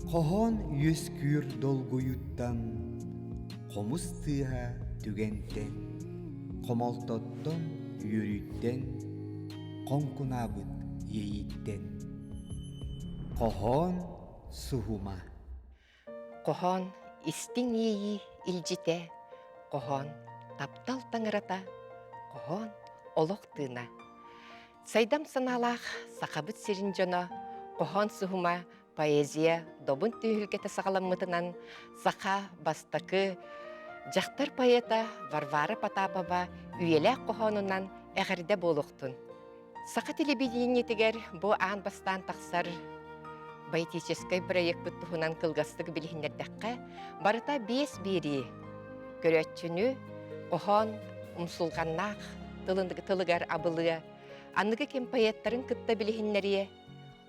Хоһоон үөскүүр долгуйуттан, хомус тыаһа түгэнтэн, хомолтоттон, үөрүүттэн, хоҥкунаабыт иэйииттэн. Хоһоон суһума. Хоһоон истиҥ иэйии илдьитэ, хоһоон таптал таҥарата, хоһоон олох тыына. Сайдам санаалаах Сахабыт сирин дьоно хоһоон суһума поэзия добун түһүлгэтэ саҕаламмытынан саха бастакы дьахтар поэта Варвара Потапова үйэлээх хоһоонунан эҕэрдэ буолуохтун. Саха телевидениетигэр бу аан бастаан тахсар поэтическай проекпыт туһунан кылгастык билиһиннэрдэххэ, барыта биэс биэрии. Көрөөччүнү хоһоон умсулҕаннаах тылыгар абылыа, аныгы кэм поэттарын кытта билиһиннэриэ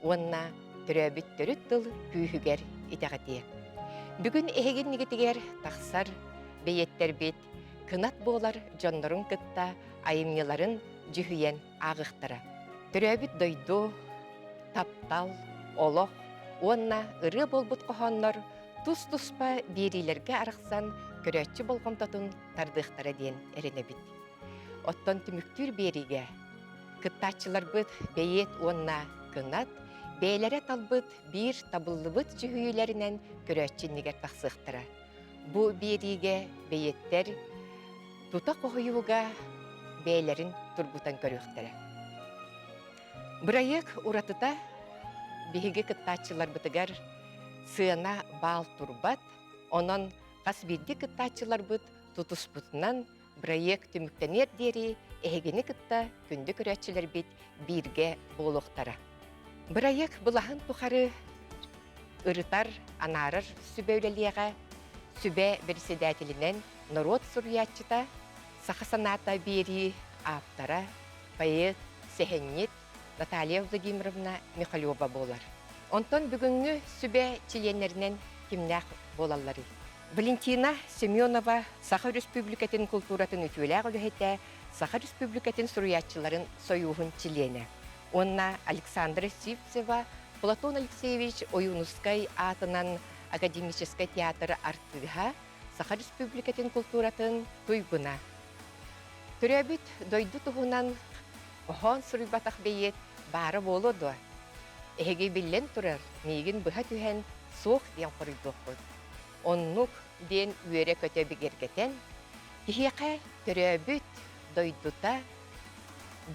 уонна төрөөбүт төрүт тыл күүһүгэр итэҕэтиэ. Бүгүн эһигиннигитигэр тахсар бэйиэттэрбит кынат буолар дьоннорун кытта айымньыларын дьүһүйэн ааҕыахтара. Төрөөбүт дойду, таптал, олох уонна ырыа буолбут хоһооннор тус-туспа биэриилэргэ арахсан көрөөччү болҕомтотун тардыахтара диэн эрэнэбит. Оттон түмүктүүр биэриигэ кыттааччыларбыт бэйиэт уонна кынат бэйэлэрэ талбыт биир табыллыбыт дьүһүйүүлэринэн көрөөччү иннигэр тахсыахтара. Бу биэриигэ бэйиэттэр тута хоһуйууга бэйэлэрин тургутан көрүөхтэрэ. Бырайыак уратыта биһиги кыттааччыларбытыгар сыана баал турбат, онон хас биирдии кыттааччыларбыт тутуспутунан бырайыак түмүктэниэр диэри эһигини кытта күндү көрөөччүлэрбит бииргэ буолуохтара. Бырайыак былаһын тухары ырытар, анаарар сүбэ үлэлиэҕэ, сүбэ председателинэн норуот суруйааччыта, саха санаата биэрии ааптара, поэт, сэһэнньит Наталья Владимировна Михалева буолар. Онтон бүгүҥҥү сүбэ чилиэннэринэн кимнээх буолалларый? Валентина Семенова Саха Өрөспүүбүлүкэтин култууратын үтүөлээх үлэһитэ, Саха Өрөспүүбүлүкэтин суруйааччыларын сойууһун чилиэнэ. Уонна Александра Сивцева Платон Алексеевич Ойуунускай аатынан академическай театр артыыһа, Саха Республикатын култууратын туйгуна. Төрөөбүт дойду туһунан хоһоон суруйбатах бэйиэт баара буолуо дуо? Эһиги биллэн турар, миигин быһа түһэн суох диэн хоруйдуоххут. Оннук диэн үөрэ-көтө бигэргэтэн, киһиэхэ төрөөбүт дойдута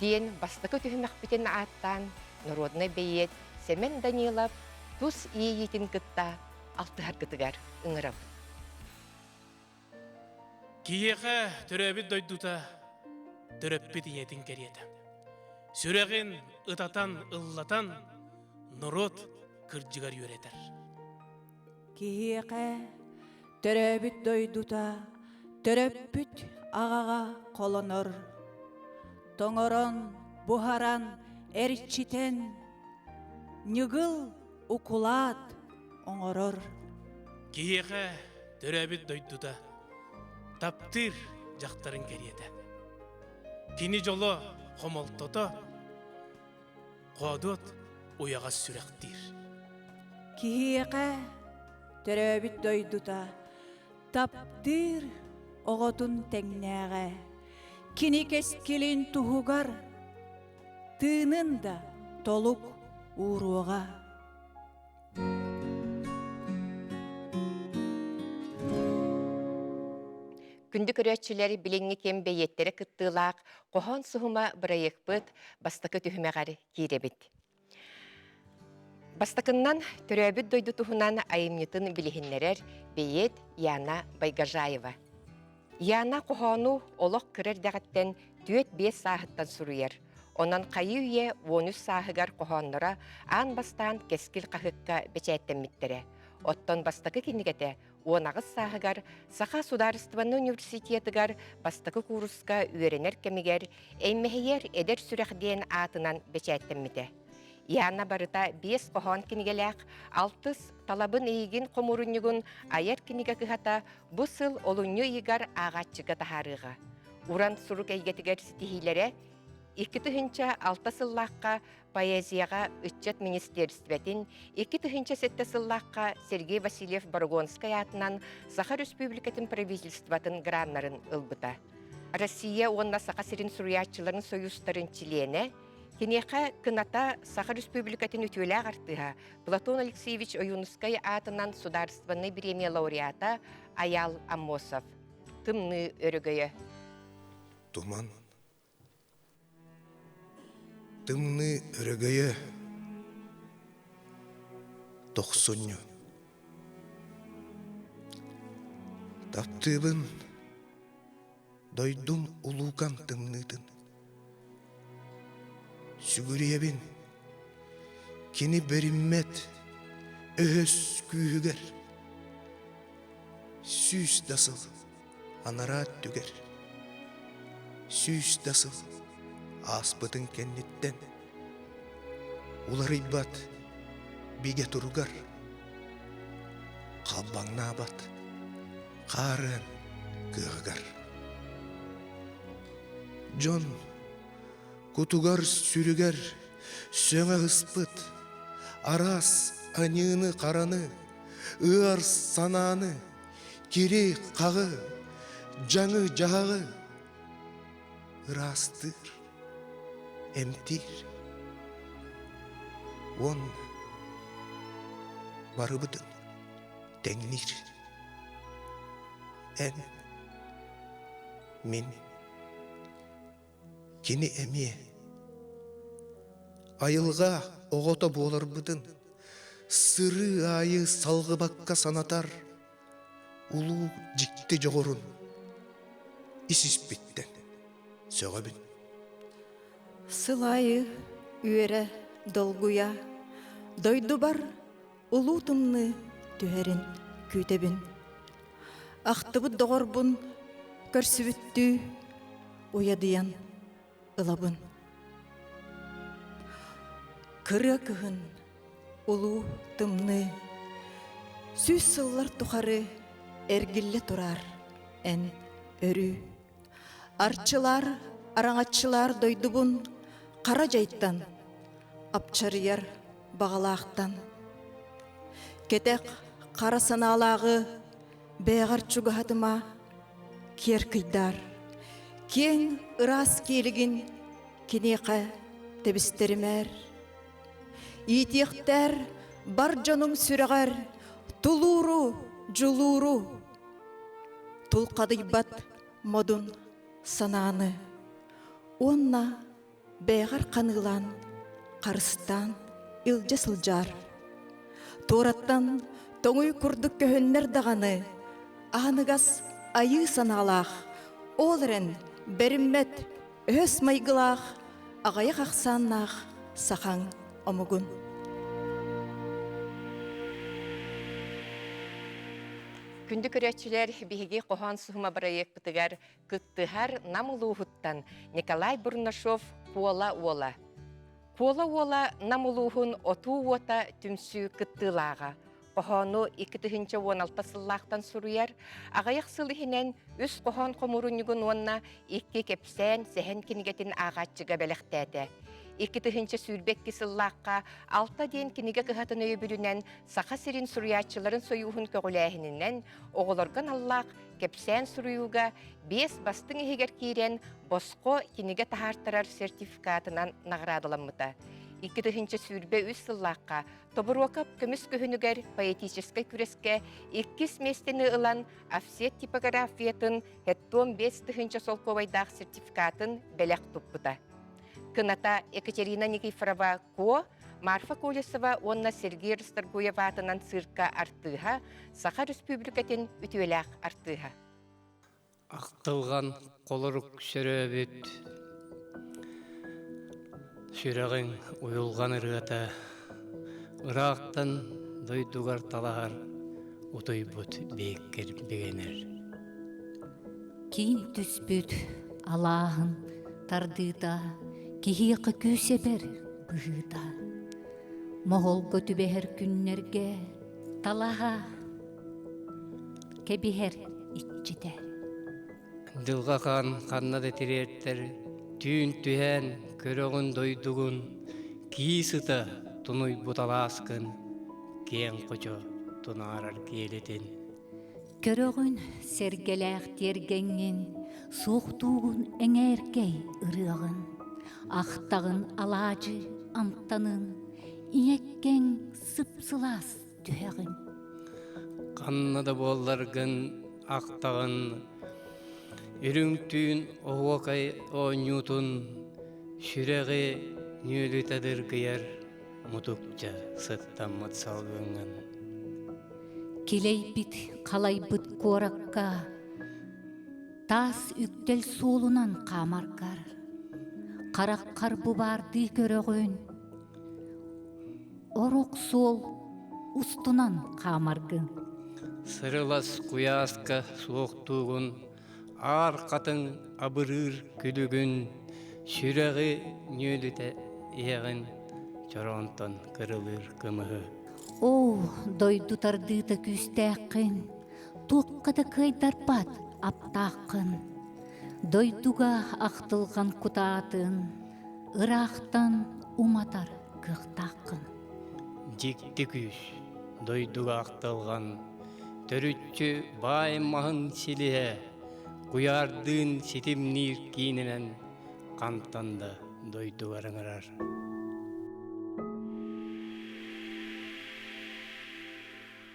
диэн бастакы түһүмэхпитин ааттаан норуодунай бэйиэт Сэмэн Данилов тус иэйиитин кытта алтыһаргытыгар ыҥырабыт. Киһиэхэ төрөөбүт дойдута төрөппүт ийэтин кэриэтэ. Сүрэҕин ытатан, ыллатан норуот кырдьыгар үөрэтэр. Киһиэхэ төрөөбүт дойдута төрөппүт аҕаҕа холонор. Тоҥорон, буһаран, эрчитэн, ньыгыл укулаат оҥорор. Киһиэхэ төрөөбүт дойдута таптыыр дьахтарын кэриэтэ. Кини дьоло хомолтото хоодуот уйаҕас сүрэхтиир. Киһиэхэ төрөөбүт дойдута таптыыр оҕотун тэҥнээҕэ. Кини кэскилин туһугар тыынын да толук ууруоҕа. Күндү көрөөччүлэр билиҥҥи кэм бэйиэттэрэ кыттыылаах Хоһоон суһума бырайыакпыт бастакы түһүмэҕэр киирэбит. Бастакыннан төрөөбүт дойду туһунан айымньытын билиһиннэрэр бэйиэт Яна Байгажаева. Яна хоһоону олох кыра эрдэҕиттэн түөрт-биэс сааһыттан суруйар. Онон хайыы-үйэ 13 сааһыгар хоһоонноро аан бастаан Кэскил хаһыакка бэчээттэммиттэрэ. Оттон бастакы кинигэтэ 18 сааһыгар Саха судаарыстыбаннай университетыгар бастакы кууруска үөрэнэр кэмигэр Эймэһийэр эдэр сүрэх диэн аатынан бэчээттэммитэ. Яна барыта биэс хоһоон кинигэлээх, алтыс Талабын эйигин хомуурунньугун айар кинигэ кыһата бу сыл олунньу ыйыгар ааҕааччыга таһаарыаҕа. Уран сурук эйгэтигэр ситиһиилэрэ. 2006 сыллаахха поэзияҕа ыччат министиэристибэтин, 2007 сыллаахха Сергей Васильев-Борогонскай аатынан Саха Өрөспүүбүлүкэтин правительствотын граннарын ылбыта. Россия уонна Саха сирин суруйааччыларын союзтарын чилиэнэ, киниэхэ кыната Саха Өрөспүүбүлүкэтин үтүөлээх артыыһа Платон Алексеевич Ойуунускай аатынан судаарыстыбаннай бириэмийэ лауреата Айаал Аммосов. Тымныы өрөгөйө. Туман Тымныы өрөгөйө Тохсунньу Таптыыбын дойдум улуукан тымныытын Сүгүрүйэбин кини бэриммэт өһөс күүһүгэр Сүүс да сыл анараа өттүгэр сүүс да сыл ааспытын кэнниттэн уларыйбат бигэ туругар халбаҥнаабат хаарыан кыаҕыгар дьон кутугар-сүрүгэр сөҥө ыспыт араас аньыыны-хараны ыар санааны Кири-хаҕы, дьаҥы-дьаһаҕы ыраастыыр, эмтиир уонна барыбытын тэҥниир. Эн, мин, кини эмиэ айылҕа оҕото буоларбытын сырыы аайы салҕыбакка санатар улуу дьикти дьоҕурун ис-испиттэн сөҕөбүн. Сыл аайы үөрэ, долгуйа, дойдубар улуу тымныы түһэрин күүтэбин. Ахтыбыт доҕорбун көрсүбүттүү уйадыйан ылабын. Кырыа кыһын улуу тымныы сүүс сыллар тухары эргиллэ турар эн өрүү. Арчылаар, араҥаччылаар дойдубун хара дьайтан, апчарыйар баҕалаахтан. Кэтэх хара санаалааҕы бэйэҕэр чугаһатыма, киэр кыйдаар. Киэҥ ыраас киэлигин киниэхэ тэбистэримээр. Иитиэхтээр бар дьонуҥ сүрэҕэр тулууру, дьулууру, тулхадыйбат модун санааны уонна бэйэҕэр ханыылаан, харыстаан илдьэ сылдьаар. Туораттан тоҥуй курдук көһүннэр даҕаны, аһыныгас айыы санаалаах, ол эрэн бэриммэт өһөс майгылаах, аҕыйах ахсааннаах сахаҥ омугун. Күндү көрөөччүлэр, биһиги хоһоон суһума бырайыакпытыгар кыттыһар Нам улууһуттан Николай Бурнашов Куола уола. Куола уола Нам улууһун Отуу уота түмсүү кыттыылааҕа. Хоһоону 2016 сыллаахтан суруйар, аҕыйах сыл иһинэн үс хоһоон хомуурунньугун уонна икки кэпсээн сэһэн кинигэтин ааҕааччыга бэлэхтээтэ. 2022 сыллаахха Алта диэн кинигэ кыһатын өйөбүлүнэн Саха сирин суруйааччыларын сойууһун көҕүлээһининэн оҕолорго аналлаах кэпсээн суруйууга биэс бастыҥ иһигэр киирэн босхо кинигэ таһаартарар сертификатынан наҕараадаламмыта. 2023 сыллаахха Тобуруокап көмүс күһүнүгэр поэтическай күрэскэ иккис миэстэни ылан офсет типографиятын хеттуон 5 тыһыынча солкуобайдаах сертификатын бэлэх туппута. Кыната Екатерина Никифорова Куо Марфа Колесова уонна Сергей Расторгуев аатынан цирка артыыһа, Саха Өрөспүүбүлүкэтин үтүөлээх артыыһа. Ахтылҕан холорук сөрөөбүт сүрэҕиҥ уйулҕан ырыата ыраахтан дойдугар талаһар утуйбут биэккэр бигэнэр. Киин түспүт алааһын тардыыта киһиэхэ күүс эбэр быһыыта. Моһолго түбэһэр күннэргэ талаһа кэбиһэр иччитэ. Дьылҕа хаан ханна да тириэртэр. Түүн түһээн көрөҕүн дойдугун, кии сыта тунуйбут алааскын, киэҥ хочо тунаарар киэлитин. Көрөҕүн сэргэлээх тиэргэҥҥин, суохтуугун эҥээркэй ырыаҕын, ахтаҕын алаадьы амтанын, ийэккэҥ сып-сылаас түһэҕин. Ханна да буолларгын ахтаҕын, үрүҥ түүн оһуокай оонньуутун, сүрэҕи нүөлүтэ дыргыйар мутукча сыттаммыт салгыҥҥын. Килэйбит халайбыт куоракка таас үктэл суолунан хаамаргар, хараххар бу баардыы көрөҕүн, Орук суол устунан хаамаргын. Сырылас куйааска суохтуугун, аар хатыҥ абырыыр күлүгүн, сүрэҕи нүөлүтэ иһэҕин, чороонтон кырылыыр кымыһы. Оо, дойду тардыыта күүстээххин, туохха да кыайдарбат аптааххын. Дойдуга ахтылҕан кутаатын, ыраахтан уматар кыахтааххын. Дьикти күүс, дойдуга ахтылҕан, төрүччү баай маһын силиһэ, куйаардыын ситимниир киининэн хантан да дойдугар ыҥырар.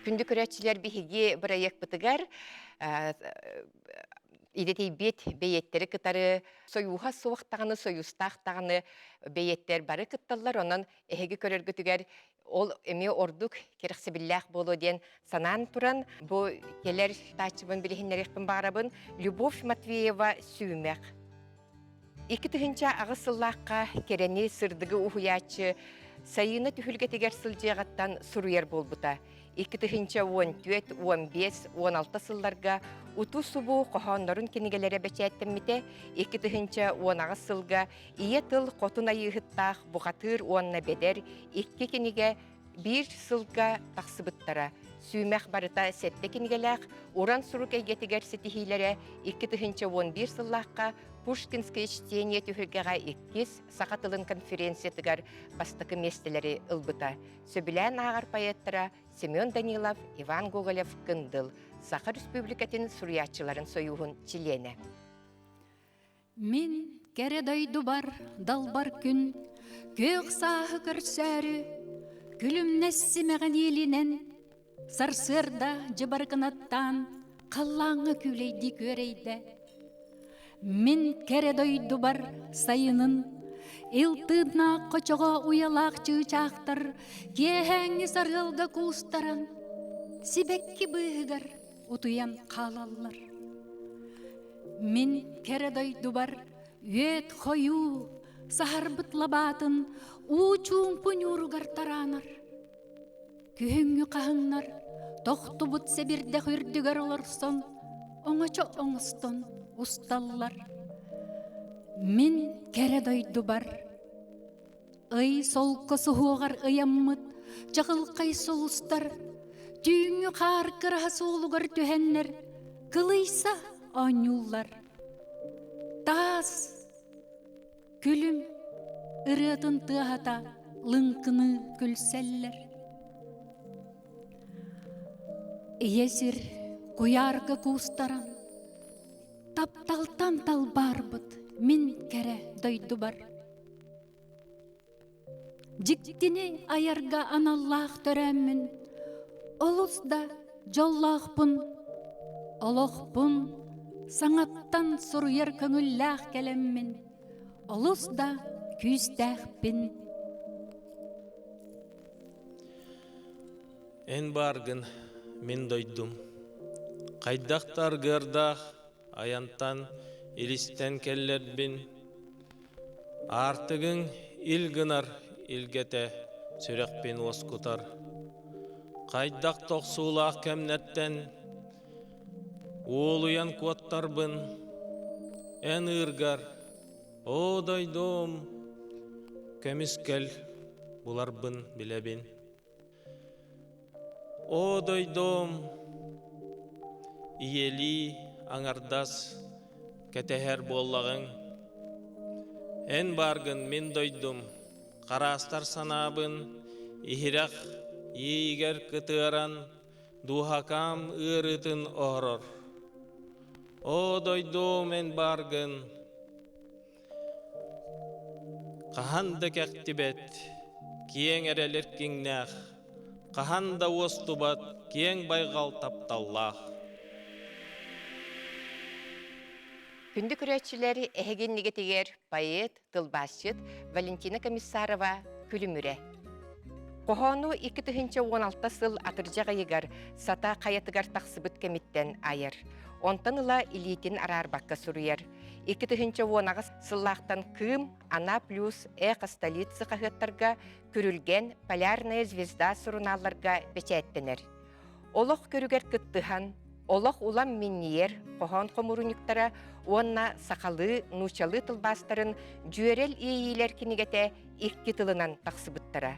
Күндү көрөөччүлэр биһиги бырайыакпытыгар идэтийбит бэйиэттэри кытары сойууһа суох даҕаны, сойуустаах даҕаны бэйиэттэр бары кытталлар. Онон эһиги көрөргүтүгэр ол эмиэ ордук кэрэхсэбиллээх буолуо диэн санаан туран, бу кэлэр тааччыбын билиһиннэриэхпин баҕарабын. Любовь Матвеева Сүүмэх. 2008 сыллаахха кэрэни сырдыгы уһуйааччы Сайыына түһүлгэтигэр сылдьыаҕыттан суруйар буолбута. 2014, 15, 16 сылларга уту-субу хоһооннорун кинигэлэрэ бэчээттэммитэ. 2018 сылга Ийэ тыл хотун айыыһыттаах бухатыыр уонна бэдэр икки кинигэ биир сылга тахсыбыттара. Сүүмэх барыта сэттэ кинигэлээх уран сурук эйгэтигэр ситиһиилэрэ 2011 сыллаахха Пушкинское чтение түһүлгэҕэ иккис саха тылын конференциятыгар бастакы миэстэлэри ылбыта. Сөбүлээн ааҕар поэттара Семен Данилов, Иван Гоголев Кындыл, Саха Республикатын суруйааччыларын сойууһун чилиэнэ. Мин кэрэ дойдубар далбар күн күөх сааһы көрсөөрү күлүмнэс симэҕин иилинэн сарсыарда дьыбаргынаттаан халлааҥҥа күүлэйдии күөрэйдэ. Мин кэрэ дойдубар сайынын ил тыыннаах хочоҕо уйалаах чыычаахтар киэһээҥҥи сарыалга куустаран сибэкки быыһыгар утуйан хаалаллар. Мин кэрэ дойдубар үөт хойуу саһарбыт лабаатын уу чуумпу ньууругар тараанар. Күһүҥҥү хаһыҥнар тохтубут сэбирдэх үрдүгэр олорсон, оҥочо оҥостон усталлар. Мин кэрэ дойдубар ый солко суһуоҕар ыйаммыт чаҕылхай сулустар түүҥҥү хаар кыраһа суолугар түһэннэр кылыйса оонньууллар. Таас Күлүм ырыатын тыаһата лыҥкыныы күлсэллэр. Ийэ сир куйаарга куустаран, тапталтан талбаарбыт мин кэрэ дойдубар. Дьиктини айарга аналлаах төрөөммүн, олус да дьоллоохпун, олохпун саҥаттан суруйар көҥүллээх кэлэммин, олус да күүстээхпин. Эн бааргын, мин дойдум. Хайдах да аргыардаах айантан илистэн кэллэрбин, Аартыгыҥ ил гынар илгэтэ сүрэхпин уоскутар. Хайдах тохсуулаах кэмнэртэн уолуйан куоттарбын, эн ыыргар, оо дойдум, көмүскэл буларбын билэбин. Оо, дойдум, ийэлии аҥардас кэтэһэр буоллаҕыҥ. Эн бааргын мин дойдум, хараастар санаабын, иһирэх иэйигэр кытыаран, дууһакаам ыарыытын оһорор. Оо, дойдум, эн бааргын, хаһан да кэхтибэт, киэҥ эрэлэр киҥнээх, хаһан да уостубат киэҥ байҕал тапталлаах. Күндү көрөөччүлэр, эһиги иннигитигэр поэт, тылбаасчыт Валентина Комиссарова Күлүмүрэ. Хоһоону 2016 сыл атырдьах ыйыгар Сата хайатыгар тахсыбыт кэмиттэн айар. Онтон ыла илиитин араарбакка суруйар. 2018 сыллаахтан Кыым, Ана плюс, Эхо столицы хаһыаттарга Күрүлгэн, Полярная звезда сурунаалларга бэчээттэнэр. Олох көрүгэр кыттыһан, олох улам минньийэр хоһоон хомуурунньуктара уонна сахалыы, нууччалыы тылбаастарын дьүөрэл иэйиилэр кинигэтэ икки тылынан тахсыбыттара.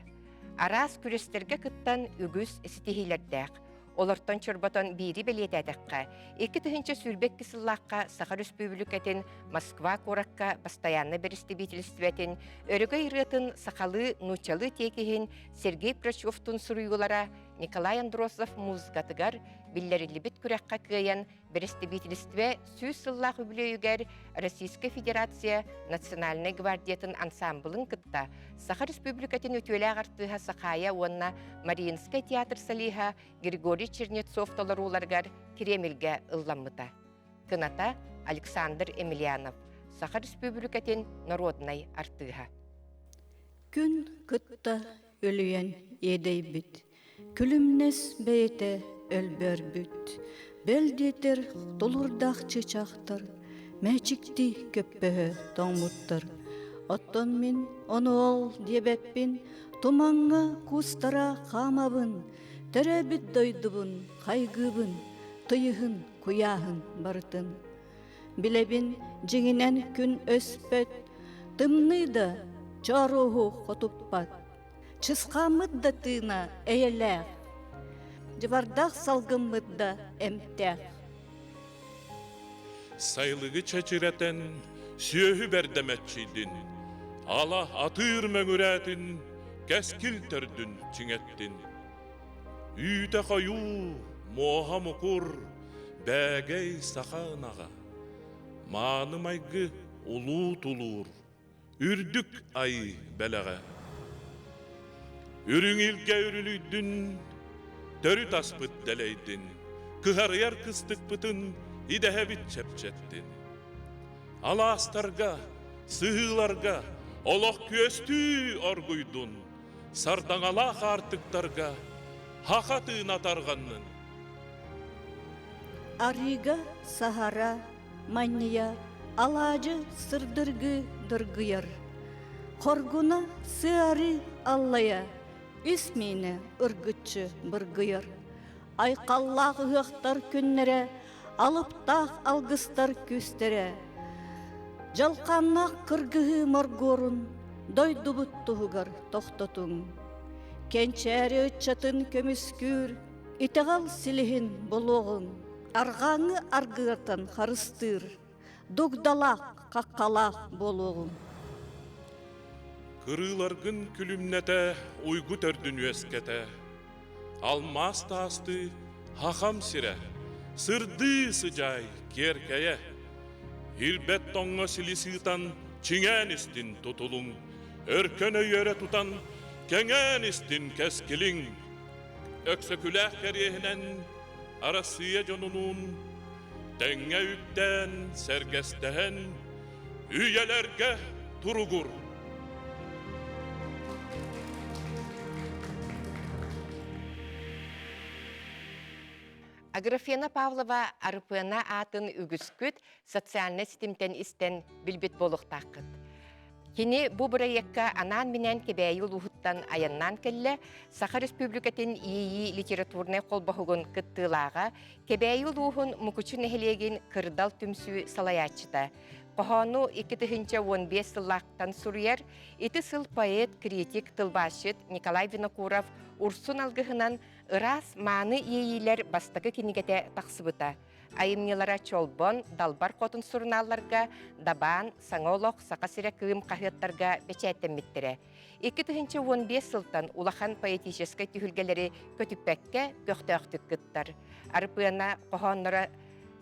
Араас күрэстэргэ кыттан үгүс ситиһиилэрдээх. Олортон чорботон биири бэлиэтээтэххэ, 2022 сыллаахха Саха Өрөспүүбүлүкэтин Москва куоракка бастайааннай бэрэстэбиитэлистибэтин өрөгөй ырыатын сахалыы, нууччалыы тиэкиһин Сергей Прочевтун суруйуулара Николай Андросов музыкатыгар биллэриллибит күрэххэ кыайан бэрэстэбиитэлистибэ 100 сыллаах үбүлүөйүгэр Российскай Федерация Национальнай гвардиятын ансаамбылын кытта Саха Республикатын үтүөлээх артыыһа Сахая уонна Мариинскай театр солиһа Григорий Чернецов толорууларыгар Кремльгэ ылламмыта. Кыната Александр Емельянов, Саха Республикатын народнай артыыһа. Күн кытта үлүйэн иэдэйбит, күлүмнэс бэйэтэ өлбөөрбүт, бэл диэтэр тулуурдаах чыычаахтар мээчиктии көппөһө тоҥмуттар. Оттон мин ону ол диэбэппин, тумаҥҥа куустара хаамабын, төрөөбүт дойдубун хайгыыбын, тыйыһын, куйааһын барытын. Билэбин, дьиҥинэн күн өспөт, тымныы да чооруоһу хотуппат. Чысхааммыт да тыына эйэлээх, дьыбардаах салгыммыт да эмтээх. Сайылыгы чэчирэтэн, сүөһү бэрдэ мэччийдин, ала атыыр мөҥүрээтин, кэскил төрдүн чиҥэттин. Үүтэ хойуу, муоһа мукур, бээгэй саха ынаҕа. Мааны майгы улуу тулуур, үрдүк айыы бэлэҕэ. Үрүҥ илгэ үрүлүйдүн, төрүт аспыт дэлэйдин, кыһарыйар кыстыкпытын идэһэбит чэпчэттин. Алаастарга, сыһыыларга олох күөстүү оргуйдун, сардаҥалаах аартыктарга хаха тыына тарҕаннын. Арыыга саһара, манньыйа, алаадьы сырдыргыы дыргыйар. Хоргуна сыары аллайа, үс миинэ ыргыччы быргыйар. Айхаллаах ыһыахтар күннэрэ, алыптаах алгыстар күүстэрэ. Дьалхааннаах кыргыһыы моргуорун дойдубут туһугар тохтотуҥ. Кэнчээри ыччатын көмүскүүр итэҕэл силиһин булуоҕуҥ. Арҕааҥҥы аргыартан харыстыыр дугдалаах, хаххалаах буолуоҕуҥ. Кырыыларгын күлүмнэтэ, уйгу төрдүн үөскэтэ, алмаас таастыы хахам сирэ, сырдыы сыдьаай киэркэйэ. Ирбэт тоҥҥо силис ыытан, чиҥээн истин тутулуҥ, өркөн өйүөрэ тутан, кэҥээн истин кэскилиҥ. Өксөкүлээх кэриэһинэн Арассыыйа дьонунуун тэҥҥэ үктээн, сэргэстэһэн, үйэлэргэ туругур! Аграфена Павлова Арыпыана аатын үгүскүт социальнай ситимтэн истэн билбит буолуохтааххыт. Кини бу бырайыакка анаан-минээн Кэбээйи улууһуттан айаннаан кэллэ, Саха Республикатын ИИ литературнай холбоһугун кыттыылааҕа, Кэбээйи улууһун Мукучу нэһилиэгин Кырдал түмсүү салайааччыта. Хоһоону 2015 сыллаахтан суруйар, ити сыл поэт, критик, тылбаасчыт Николай Винокуров Урсун алгыһынан. Ыраас мааны иэйиилэр бастакы кинигэтэ тахсыбыта. Айымньылара Чолбон, Далбар Хотун сурунаалларга, Дабаан, Саҥа олох, Саха сирэ Кыым хаһыаттарга бэчээттэммиттэрэ. 2015 сылтан улахан поэтическай түһүлгэлэри көтүппэккэ көхтөөхтүк кыттар. Арыпыана хоһоонноро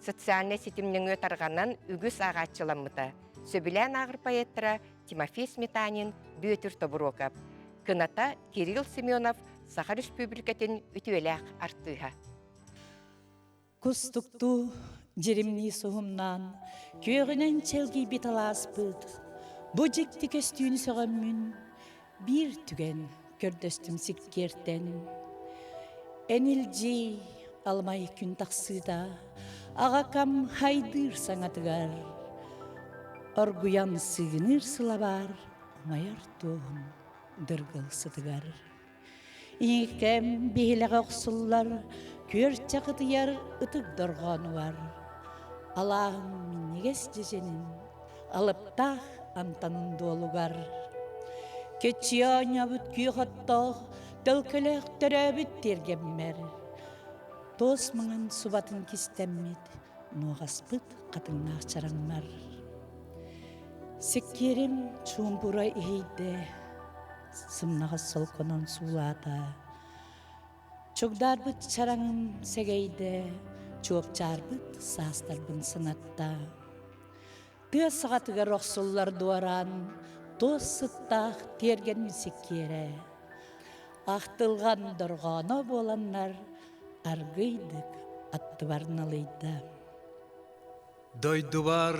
социальнай ситим нөҥүө тарҕанан үгүс ааҕааччыламмыта. Сөбүлээн ааҕар поэттара Тимофей Сметанин, Бүөтүр Тобуруокап. Кыната Кирилл Семенов Саха Республикатын үтүөлээх артыыһа. Кустуктуу дьиримнии суһумнаан, күөҕүнэн чэлгийбит алааспыт, бу дьикти көстүүнү сөҕөммүн, биир түгэн көрдөстүм сиккиэртэн. Эн илдьий, аламай күн тахсыыта, аҕакам хайдыыр саҥатыгар, оргуйан сыыгыныыр сылабаар умайар туоһун дыргыл сытыгар. Иҥиккэм биһилэҕэ охсуллар, күөрчэх ытыйар ытык дорҕоонугар. Алааһым минньигэс дьэдьэнин, алыптаах амтанын дуолугар. Көччүйэ оонньообут күөх оттоох, төлкөлөөх төрөөбүт тиэргэммэр. Туос маҥан субатын кистэммит, нуоҕаспыт хатыҥнаах чараҥнар. Сиккиэрим чуумпура иһийдэ, сымнаҕас солконон суулаата. Чугдаарбыт чараҥым сэгэйдэ, чуопчаарбыт саастарбын санатта. Тыа саҕатыгар охсуллар дуораан, туос сыттаах тиэргэн сиккиэрэ. Ахтылҕан дорҕооно буоланнар аргыйдык аттыбар налыйда. Дойдубар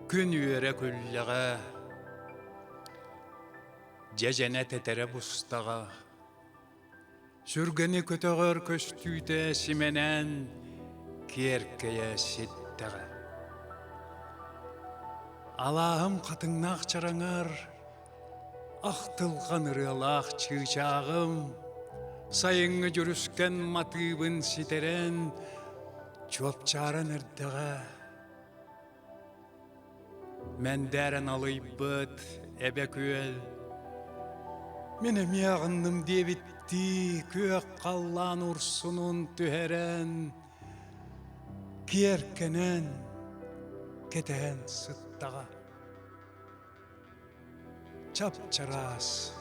күн үөрэ күллэҕэ, дьэдьэнэ тэтэрэ бустаҕа, сүргэни көтөҕөр көстүүтэ симэнэн киэркэйэ ситтэҕэ. Алааһым хатыҥнаах чараҥар Ахтылҕан ырыалаах чыычааҕым, сайыҥҥы дьүрүскэн матыыбын ситэрэн, чуопчааран эрдэҕэ. Мэндээрэн алыйбыт эбэ күөл, мин эмиэ аҕынным диэбиттии күөх халлаан урсунун түһэрэн, киэркэнэн, кэтэһэн сыттаҕа. Чап-чараас,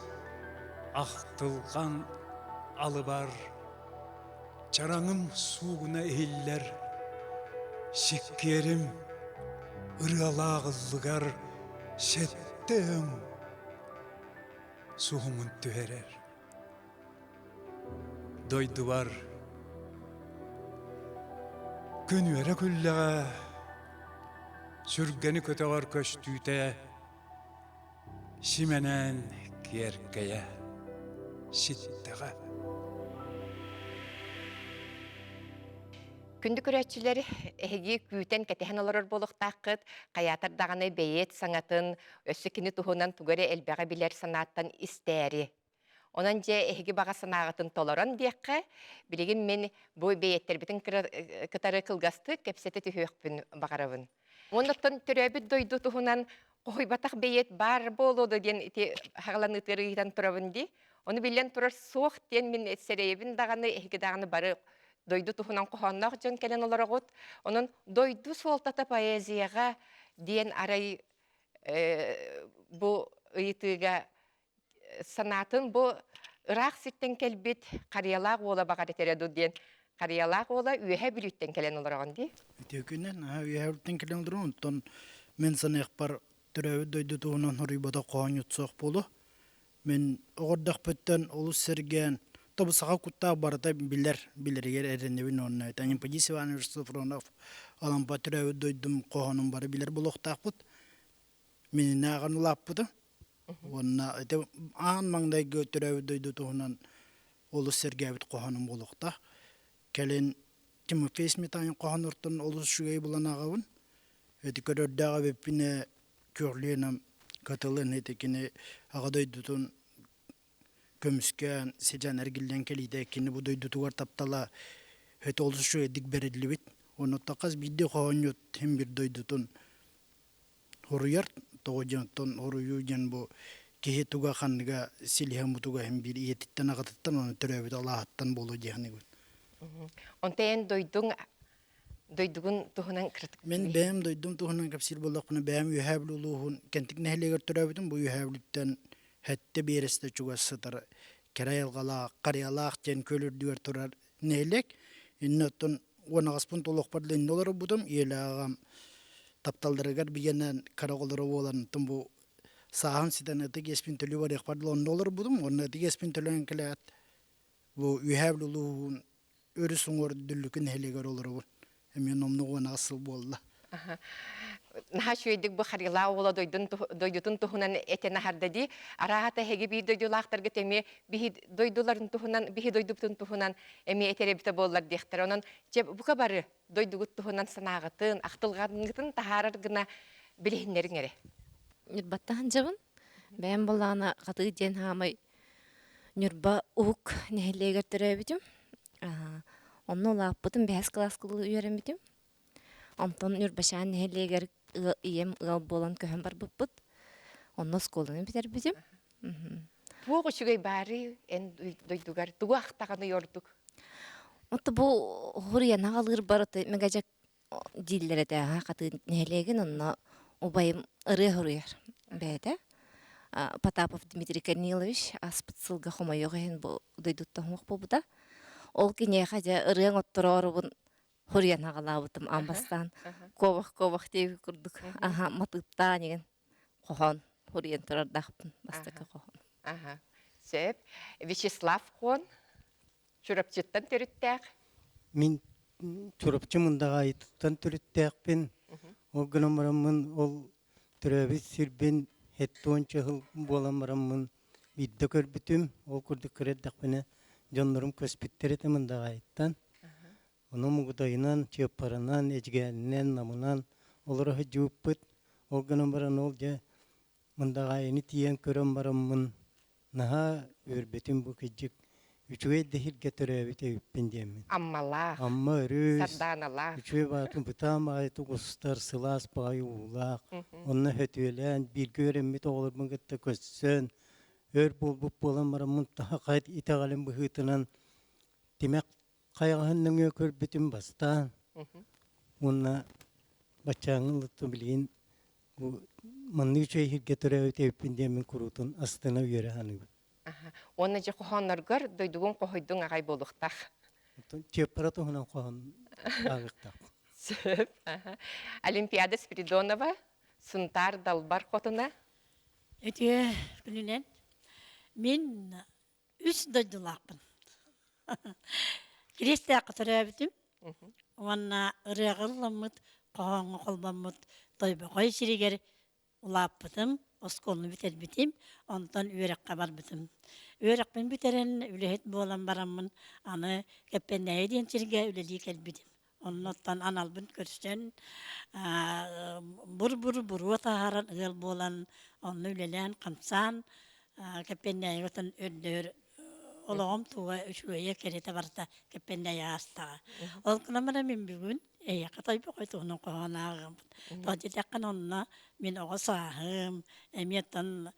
ахтылҕан алыбар, чараҥым суугуна иһиллэр, сиккиэрим ырыалаах ыллыгар сэттэ өҥ суһумун түһэрэр. Дойдубар күн үөрэ күллэҕэ, сүргэни көтөҕөр көстүүтэ симэнэн киэркэйэ ситтэҕэ. Күндү көрөөччүлэр, эһиги күүтэн кэтэһэн олорор буолуохтааххыт. Хайаатар даҕаны бэйиэт саҥатын, өссө кини туһунан тугу эрэ элбэҕи билэр санааттан истээри. Онон дьэ эһиги баҕа санааҕытын толорон диэххэ, билигин мин бу бэйэттэрбитин кытары кылгастык кэпсэтэ түһүөхпүн баҕарабын. Оннуттан төрөөбүт дойду туһунан хоһуйбатах бэйиэт баар буолуо дуо диэн ити хаҕаланыытыгар ыйытан турабын дии. Ону биллэн турар суох диэн мин сэрэйэбин даҕаны, эһиги даҕаны бары дойду туһунан хоһоонноох дьон кэлэн олороҕут. Онон дойду суолтата поэзияҕа диэн арай бу ыйытыыга санаатын бу ыраах сиртэн кэлбит Харыйалаах уола баҕар этэрэ дуу диэн Харыйалаах уола Үөһээ Бүлүүттэн кэлэн олороҕун дии. Үтүөкүнэн Үөһээ Бүлүүттэн кэлэн олорон онтон мин саныахпар төрөөбүт дойду туһунан хоруйбатах хоһоонньут суох буолуо. Мин оҕордохпуттан олус сэргээн тобу саха куттаах барыта билэр, билэригэр эрэнэбин уонна Анемподист Иванович Софронов Алампа төрөөбүт дойдум хоһоонун бары билэр буолуохтаахпыт. Мининэ ааҕан улааппытым. Уонна ити аан маҥнайгы төрөөбүт дойду туһунан олус сэргээбит хоһоонум буолуохтаах. Кэлин Тимофей Сметанин хоһоонуттан олус үчүгэй булан ааҕабын. Ити көрөрдөөх эбиппинэ Күөхлүөнам кытылын ити кини аҕа дойдутун көмүскээн, сидьэн эргиллэн кэлиитэ кини бу дойдутугар таптала өтө олус үчүгэйдик бэриллибит. Онуттан хас биирдии хоһоонньут син бир дойдутун Хоруйар тоҕо диэн оттон хоруйуу диэн бу Киһи туга ханныга силиһэ мутуга иһин биир ийэтиттэн аҕатыттан уонна төрөөбүт алааһыттан буолуо дии саныыбын. Онто эн дойдуҥ дойдугун туһунан кырытык Мин бэйэм дойдум туһунан кэпсиир буоллахпына, бэйэм Үөһээ Бүлүү улууһун Кэнтик нэһилиэгэр төрөөбүтүм. Бу Үөһээ Бүлүүттэн сэттэ биэрэстэ чугас сытар кэрэ айылҕалаах, Харыйалаах диэн күөл үрдүгэр турар нэһилиэк. Иннэ оттон уонаҕаспын толуохпар да иннэ олорбутум. Ийэлээх аҕам тапталларыгар бигэнэн кыра оҕолоро буолан, оттон бу сааһым ситэн ытык иэспин төлүү барыахпар дылы онно олорбутум. Уонна ытык иэспин төлөөн кэлээт, бу Үөһээ Бүлүү улууһун өрүс уҥуор Дүллүкү нэһилиэгэр олоробун. Эмиэ номнуо 18 сыл буолла. Наһаа үчүгэйдик бу Харилаа уола дойдутун туһунан этэн аһарда дии. Арааһата эһиги биир дойдулаахтаргыт эмиэ биһи дойдуларын туһунан, биһи дойдубутун туһунан эмиэ этэр эбитэ буоллар диэхтэр. Онон чэ бука бары дойдугут туһунан санааҕытын, ахтылҕаҥҥытын таһаарар гына билиһиннэриҥ эрэ. Ньурбаттан дьабын. Бэйэм былаана Хатыы диэн хаамай Ньурба уһук нэһилиэгэр төрөөбүтүм. Онно улааппытым, бэһис кылааска үөрэммитим. Онтон Ньурбачаан нэһилиэгэр ийэм ыал буолан көһөн барбыппыт. Онно оскуоланы бүтэрбитим. Туох үчүгэй баарый эн дойдугар? Тугу ахтаҕыный ордук? Ото бу хуруйан аҕалыыр барыты Мегажак дииллэр этэ Хатыы нэһилиэгин онно убайым ырыа суруйар бэйэтэ. Потапов Дмитрий Корнилович ааспыт сылга хомойуох иһин бу дойдуттан суох буолбута. Ол киниэхэ дьэ ырыаҥ оттороорубун хуруйан аҕалаабытым аан бастаан куобах-куобах диэбит курдук аха матыыптаан игин хоһоон хуруйан турардаахпын бастакы хоһоон. Аха. Сөп. Вячеслав Хон Чурапчыттан төрүттээх. Мин Чурапчы Мындаҕаайытыттан төрүттээхпин. Ол гынан бараммын ол төрөөбүт сирбин 70 сыл буолан бараммын биирдэ көрбүтүм. Ол курдук кыра эрдэхпинэ дьоннорум көспүттэр этэ Мындаҕаайыттан. Ону Мугудайынан, Чыаппаранан, Эдьигээнинэн, Намынан олоро сылдьыбыппыт. Ол гынан баран ол дьэ Мындаҕаайыны тиийэн көрөн бараммын наһаа үөрбүтүм бу кырдьык үчүгэй да сиргэ төрөөбүт эбиппин диэммин. Аммалаах, Амма өрүс, Сардааналаах. үчүгэй баатын бытаан баҕайытык устар, сылаас баҕайы уулаах. Онно сөтүөлээн, бииргэ үөрэммит оҕолорбун кытта көрсөн, өр буолбут буолан бараммын таһа хайт итэҕэлим быһыытынан тимэх хайаҕаһын нөҥүө көрбүтүм бастаан уонна баччааҥҥы ылыттым билигин бу маннык үчүгэй сиргэ төрөөбүт эбиппин диэммин куруутун астына үөрэ саныыбын. Уонна дьэ хоһоонноргор дойдугун хоһуйдуҥ аҕай буолуохтаах. Оттон Чыаппара туһунан хоһоон ааҕыахтаах. Сөп. Олимпиада Спиридонова, Сунтаар Далбар хотуна. Үтүө күнүнэн. Мин үс дойдулаахпын. Кириэстээххэ төрөөбүтүм уонна ырыаҕа ылламмыт, хоһооҥҥо холбоммут Тойбохой сиригэр улааппытым, оскуоланы бүтэрбитим, онтон үөрэххэ барбытым. Үөрэхпин бүтэрэн, үлэһит буолан бараммын, аны Кэппэндээйи диэн сиргэ үлэлии кэлбитим. Оннуттан аналбын көрсөн, бур-бур буруо таһааран ыал буолан, онно үлэлээн-хамсаан, Кэппэндээйигэ оттон өрдөөр олоҕум туга үчүгэйэ кэрэтэ барыта Кэппэндээйи аастаҕа. Ол гынан баран мин бүгүн эйиэхэ тойбохой туһунан хоһоон ааҕыаммын. Тоҕо диэтэххинэ онно мин оҕо сааһым, эмиэ оттон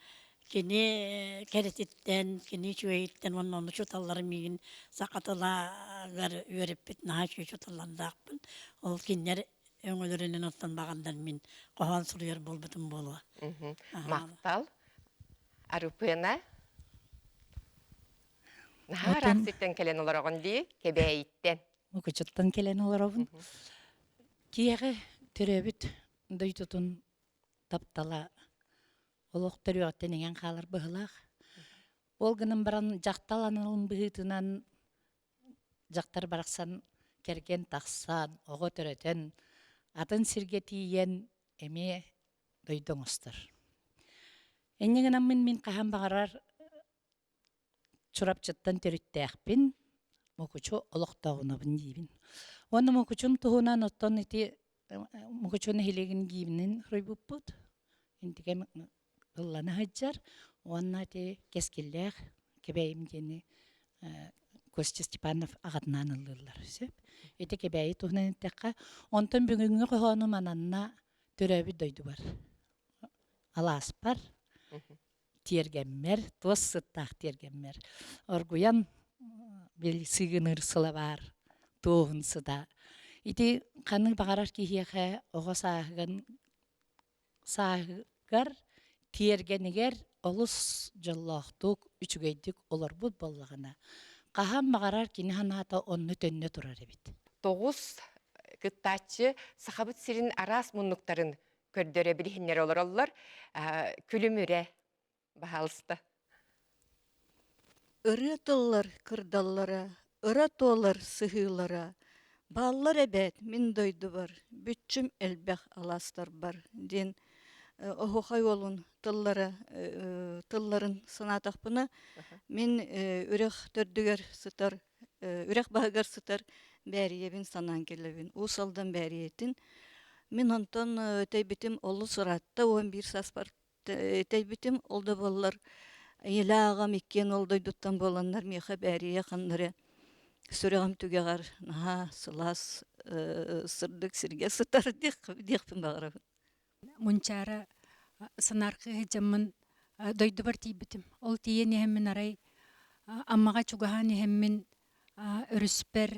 Кини кэрэтиттэн, кини үчүгэйиттэн уонна ону учууталлара миигин саха тылыгар үөрэппит наһаа үчүгэй учууталлардаахпын. Ол кинилэр өҥөлөрүнэн оттон баҕардар мин хоһоон суруйар буолбутум буолуо. Махтал. Арыпыана. Наһаа ыраах сиртэн кэлэн олороҕун дии, Кэбээйиттэн. Мукучуттан кэлэн олоробун. Киэҕэ төрөөбүт дойдутун таптала олох төрүөҕүттэн иҥэн хаалар быһыылаах. Ол гынан баран дьахтал аналын быһыытынан дьахтар барахсан кэргэн тахсан, оҕо төрөтөн, атын сиргэ тиийэн эмиэ дойду оҥостор. Инньэ гынаммын мин хаһан баҕарар Чурапчыттан төрүттээхпин, Мукучу олохтооҕунабын диибин. Уонна Мукучум туһунан оттон ити Мукучу нэһилиэгин гимнин суруйбуппут. Интигэ ыллана сылдьар. Уонна ити кэскиллээх Кэбээйим диэни Костя Степанов аҕатынаан ыллыыллар. Сөп. Ити Кэбээйи туһунан эттэххэ, онтон бүгүҥҥү хоһоонум ананна төрөөбүт дойдубар. Алааспар. тиэргэммэр, туос сыттаах тиэргэммэр оргуйан били сыыгыныыр сылабаар туоһун сыта. Ити ханнык баҕарар киһиэхэ оҕо сааһыгын сааһыгар тиэргэнигэр олус дьоллоохтук, үчүгэйдик олорбут буоллаҕына, хаһан баҕарар кини санаата онно төннө турар эбит. Тоҕус кыттааччы Сахабыт сирин араас муннуктарын көрдөрө билиһиннэрэ олороллор. Күлүмүрэ, баһаалыста. Ырыа тыллар кырдаллара, ыра туолар сыһыылара, бааллар эбээт мин дойдубар, бүччүм элбэх алаастарбар диэн оһуохай уолун тыллара тылларын санаатахпына, мин үрэх төрдүгэр сытар, үрэх баһыгар сытар Бээрийэбин санаан кэлэбин. Уус Алдан Бээрийэтин. Мин онтон тэйбитим олус ыраатта, 11 сааспар тэйбитим. Ол да буоллар, ийэлээх аҕам иккиэн ол дойдуттан буоланнар миэхэ Бээрийэ ханна эрэ сүрэҕим түгэҕэр наһаа сылаас сырдык сиргэ сытар диэхпин баҕарабын. Мунчаара санаархыы сылдьаммын дойдубар тиийбитим. Ол тиийэн иһэммин арай Аммаҕа чугаһаан иһэммин өрүспэр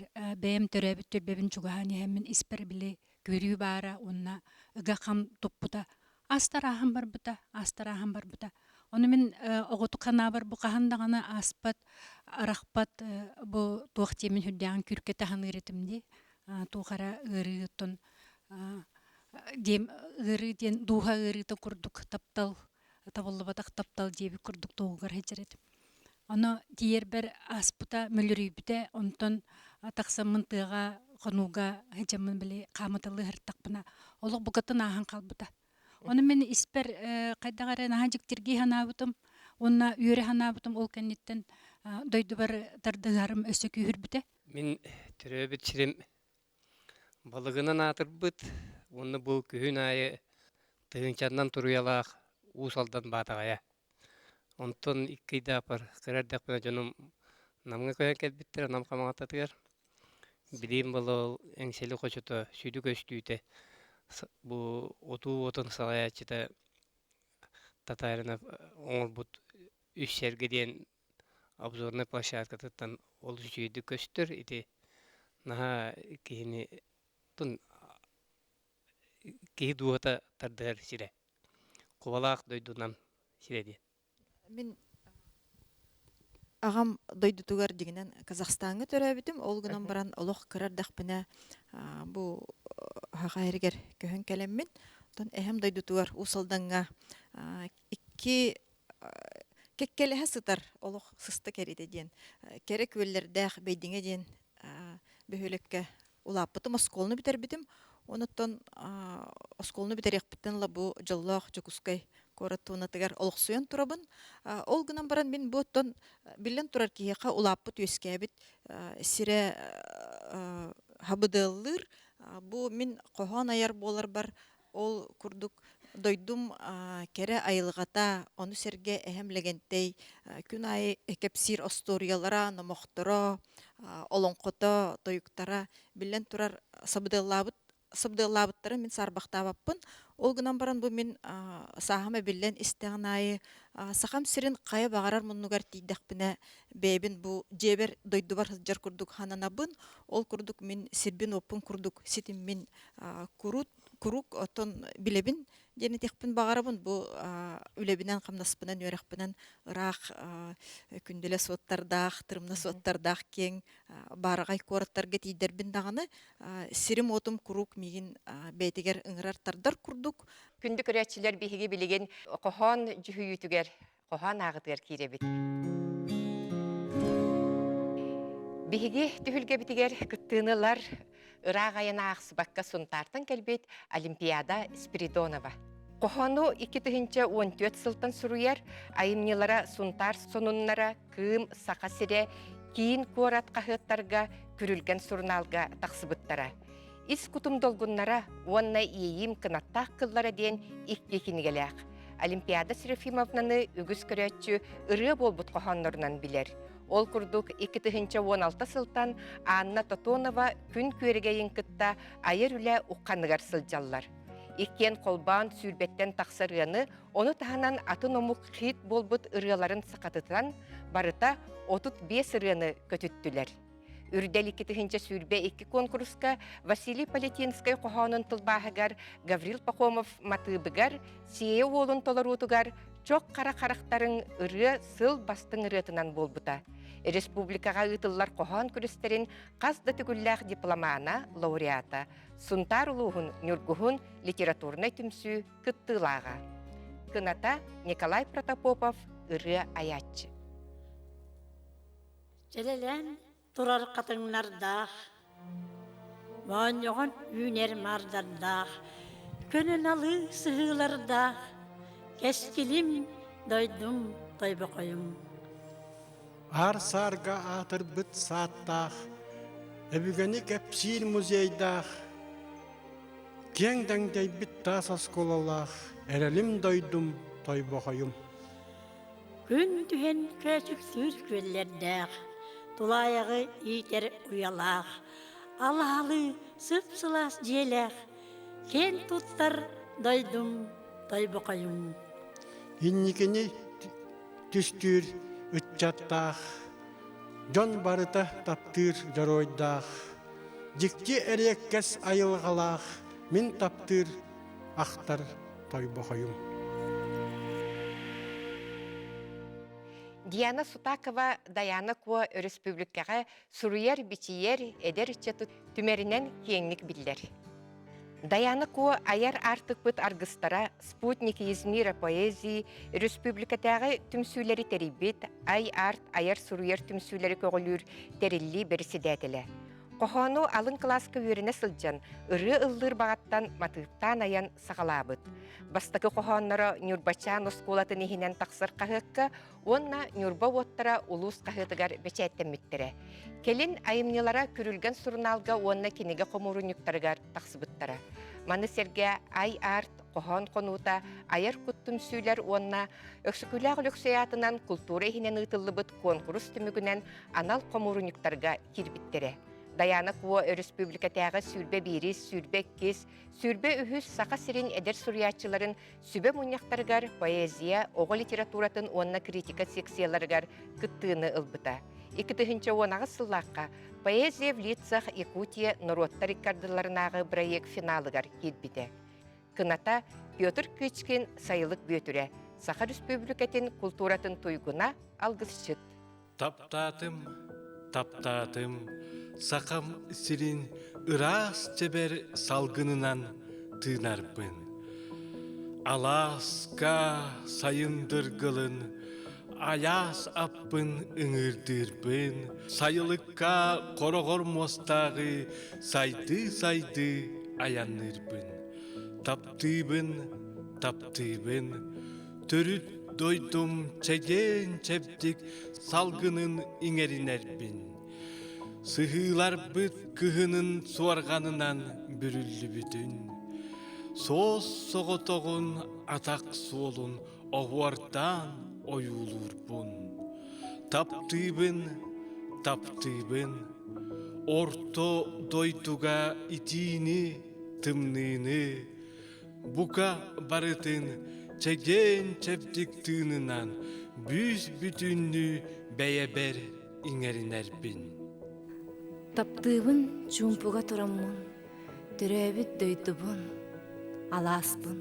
бэйэм төрөөбүт түөлбэбин чугаһаан иһэммин испэр били күрүү баара уонна ыга хам туппута астарааһын барбыта астарааһын барбыта ону мин оҕотук ханаабар бу хаһан даҕаны ааспат арахпат бу туох диэмин сүрдээҕин күүркэтэ саныыр этим дии туох эрэ ыарыы оттон диэм ыарыы диэн дууһа ыарыыта курдук таптал табыллыбатах таптал диэбит курдук туһугар сылдьар этим Ону тиийэрбэр ааспыта, мүлүрүйбүтэ, онтон тахсаммын тыаҕа, хонууга сылдьаммын били хаамыталыы сырыттахпына, олох букатын ааһан хаалбыта. Ону мин испэр хайдах эрэ наһаа дьиктиргии санаабытым уонна үөрэ санаабытым ол кэнниттэн дойдубар тардыһарым өссө күүһүрбүтэ. Мин төрөөбүт сирим балыгынан аатырбыт уонна бу күһүн аайы тыһыынчаннан туруйалаах Уус Алдан Баатаҕайа. Онтон икки ыйдаахпар кыра эрдэхпинэ дьонум Намҥа көһөн кэлбиттэрэ, Нам Хамаҕататыгар. Билиим буолуол Эҥсиэли хочото сүдү көстүүтэ бу отуу уотун салайааччыта Татаринов оҥорбут Үс сэргэ диэн обзорнай площадкатыттан олус үчүгэйдик көстөр. Ити наһаа киһини киһи дууһата тардыһар сирэ. Кубалаах дойдунан сирэ диэн. Мин аҕам дойдутугар дьиҥинэн Казахстаҥҥа төрөөбүтүм. Ол гынан баран олох кыра эрдэхпинэ бу Саха сиригэр көһөн кэлэммин, оттон эһэм дойдутугар Уус Алдаҥҥа икки кэккэлэһэ сытар олох сыста кэритэ диэн кэрэ күөллэрдээх Бэйдиҥэ диэн бөһүөлэккэ улааппытым, оскуоланы бүтэрбитим. Онуттан оскуоланы бүтэриэхпиттэн ыла бу дьоллоох Дьокуускай куорат туонатыгар олохсуйан турабын. Ол гынан баран мин бу оттон биллэн турар киһиэхэ улааппыт үөскээбит сирэ хабыдыаллыыр. Бу мин хоһоон айар буоларбар ол курдук дойдум кэрэ айылҕата, ону сэргэ эһэм Лэгэнтэй күн аайы кэпсиир остуоруйалара, номохторо, олоҥхото, тойуктара биллэн турар сабыдыаллаабыт сабыдыаллаабыттарын мин саарбахтаабаппын. Ол гынан баран бу мин сааһым эбиллэн истэҕин аайы Сахам сирин хайа баҕарар муннугар тиийдэхпинэ бэйэбин бу дьиэбэр дойдубар сылдьар курдук сананабын. Ол курдук мин сирбин-уоппун курдук ситиммин курут куруук оттон билэбин диэн этиэхпин баҕарабын. Бу үлэбинэн, хамнаспынан, үөрэхпинэн ыраах күндүлэ суоттардаах, тырымна суоттардаах киэҥ баараҕай куораттарга тиийдэрбин даҕаны сирим-уотум куруук миигин бэйэтигэр ыҥырар тардар курдук. Күндү көрөөччүлэр биһиги билигин хоһоон дьүһүйүүтүгэр хоһоон ааҕытыгар киирэбит. Биһиги түһүлгэбитигэр кыттыыны ылар ыраах айан аахсыбакка Сунтаартан кэлбит Олимпиада Спиридонова. Хоһоону 2014 сылтан суруйар, айымньылара Сунтаар сонуннара, Кыым, Саха сирэ, Киин куорат хаһыаттарга, Күрүлгэн сурунаалга тахсыбыттара. Ис кутум долгуннара уонна иэйиим кынаттаах кыллара диэн икки кинигэлээх. Олимпиада Серафимовнаны үгүс көрөөччү ырыа буолбут хоһооннорунан билэр. Ол курдук 2016 сылтан Анна Тотонова күн күөрэгэйин кытта айар үлэ ухханыгар сылдьаллар. Иккиэн холбоон сүүрбэттэн тахса ырыаны, ону таһынан атын омук хит буолбут ырыаларын сахатытан, барыта 35 ырыаны көтүттүлэр. Үрдэл 2022 куонкуруска Василий Полятинскай хоһоонун тылбааһыгар Гаврил Пахомов матыыбыгар Сиэйэ уолун толоруутугар Чох хара харахтарыҥ ырыа сыл бастыҥ ырыатынан буолбута. Республикаҕа ыытыллар хоһоон күрэстэрин хас да төгүллээх дипломана, лауреата, Сунтаар улууһун Ньургуһун литературнай түмсүү кыттыылааҕа. Кыната Николай Протопопов ырыа айааччы. Чэлэлээн турар хатыҥнардаах, моонньоҕон үүнэр маардардаах, көнө-налыы сыһыылардаах, кэскилим, дойдум, тойбохойум. Аар-саарга аатырбыт сааттаах, өбүгэни кэпсиир музейдаах, киэҥ дэҥдэйбит таас оскуолалаах эрэлим дойдум Тойбохойум. Күн түһэн көөчүктүүр күөллэрдээх, тулаайаҕы иитэр уйалаах, алаһалыы сып-сылаас дьиэлээх, киэн туттар дойдум Тойбохойум. Инникини түстүүр ыччаттаах, дьон барыта таптыыр дьоруойдаах, дьикти эриэккэс айылҕалаах мин таптыыр ахтар Тойбохойум. Диана Сутакова Дайаана Куо өрөспүүбүлүкэҕэ суруйар-бичийэр эдэр ыччаты түмэринэн киэҥник биллэр. Дайаана Куо айар аартыкпыт аргыстара «Спутник из мира поэзии» өрөспүүбүлүкэтээҕи түмсүүлэри тэрийбит Ай-Арт айар-суруйар түмсүүлэри көҕүлүүр тэриллии бэрэссэдээтэлэ. Хоһоону алын кылааска үөрэнэ сылдьан, ырыа ыллыыр баҕаттан матыыптаан айан саҕалаабыт. Бастакы хоһоонноро Ньурбачаан оскуолатын иһинэн тахсар хаһыакка уонна Ньурба уоттара улуус хаһыатыгар бэчээттэммиттэрэ. Кэлин айымньылара Күрүлгэн сурунаалга уонна кинигэ хомуурунньуктарыгар тахсыбыттара. Маны сэргэ Ай-Арт хоһоон хонуута айар кут түмсүүлэр уонна Өксөкүлээх Өлөксөй аатынан култуура иһинэн ыытыллыбыт куонкурус түмүгүнэн анал хомуурунньуктарга киирбиттэрэ. Дайаана Куо өрөспүүбүлүкэтээҕи 21-ис, 22-ис, 23-үс Саха сирин эдэр суруйааччыларын сүбэ мунньахтарыгар поэзия, оҕо литературатын уонна критика секцияларыгар кыттыыны ылбыта. 2018 сыллаахха «Поэзия в лицах Якутия» норуоттар иккардыларынааҕы бырайыак финалыгар киирбитэ. Кыната Петр Кычкин Сайылык Бүөтүрэ, Саха Республикатын култууратын туйгуна, алгысчыт. Таптаатым, таптаатым, сахам сирин ыраас чэбэр салгынынан тыынарбын. Алааска сайын дыргылын, айаас аппын ыҥыырдыырбын, сайылыкка хороҕор муостааҕы сайдыы-сайдыы айанныырбын. Таптыыбын, таптыыбын, төрүт дойдум чэгиэн-чэбдик салгынын иҥэринэрбин. Сыһыыларбыт кыһынын суорҕанынан бүрүллүбүтүн, суос соҕотоҕун атах суолун оһуордаан ойуулуурбун. Таптыыбын, таптыыбын, орто дойдуга итиини, тымныыны, Бука барытын чэгиэн-чэбдик тыынынан бүүс-бүтүннүү бэйэбэр иҥэринэрбин. Таптыыбын чуумпуга тураммын, төрөөбүт дойдубун, алааспын,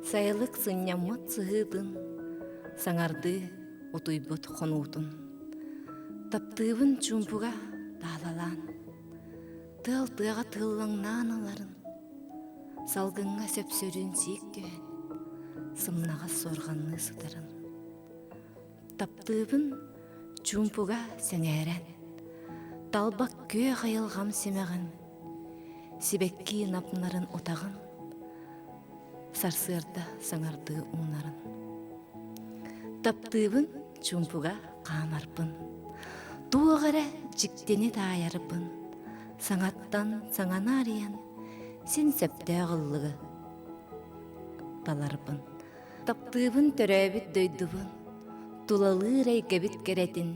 сайылык сынньаммыт сыһыытын, саҥардыы утуйбут хонуутун. Таптыыбын чуумпуга таалалаан, тыал тыаҕа тыыллаҥнаан ыларын, Салгыҥҥа сөпсөрүүн сиик түһэн, сымнаҕас суорҕанныы сытарын. Таптыыбын чуумпуга сэҥээрэн, талбак күөх айылҕам симэҕин, сибэкки напнарын утаҕын, сарсыарда саҥардыы уунарын. Таптыыбын чуумпуга хаамарбын, туох эрэ дьиктини таайарбын, саҥаттан саҥаны арыйан, син сөптөөх ыллыгы таларбын. Таптыыбын төрөөбүт дойдубун, тулалыыр эйгэбит кэрэтин,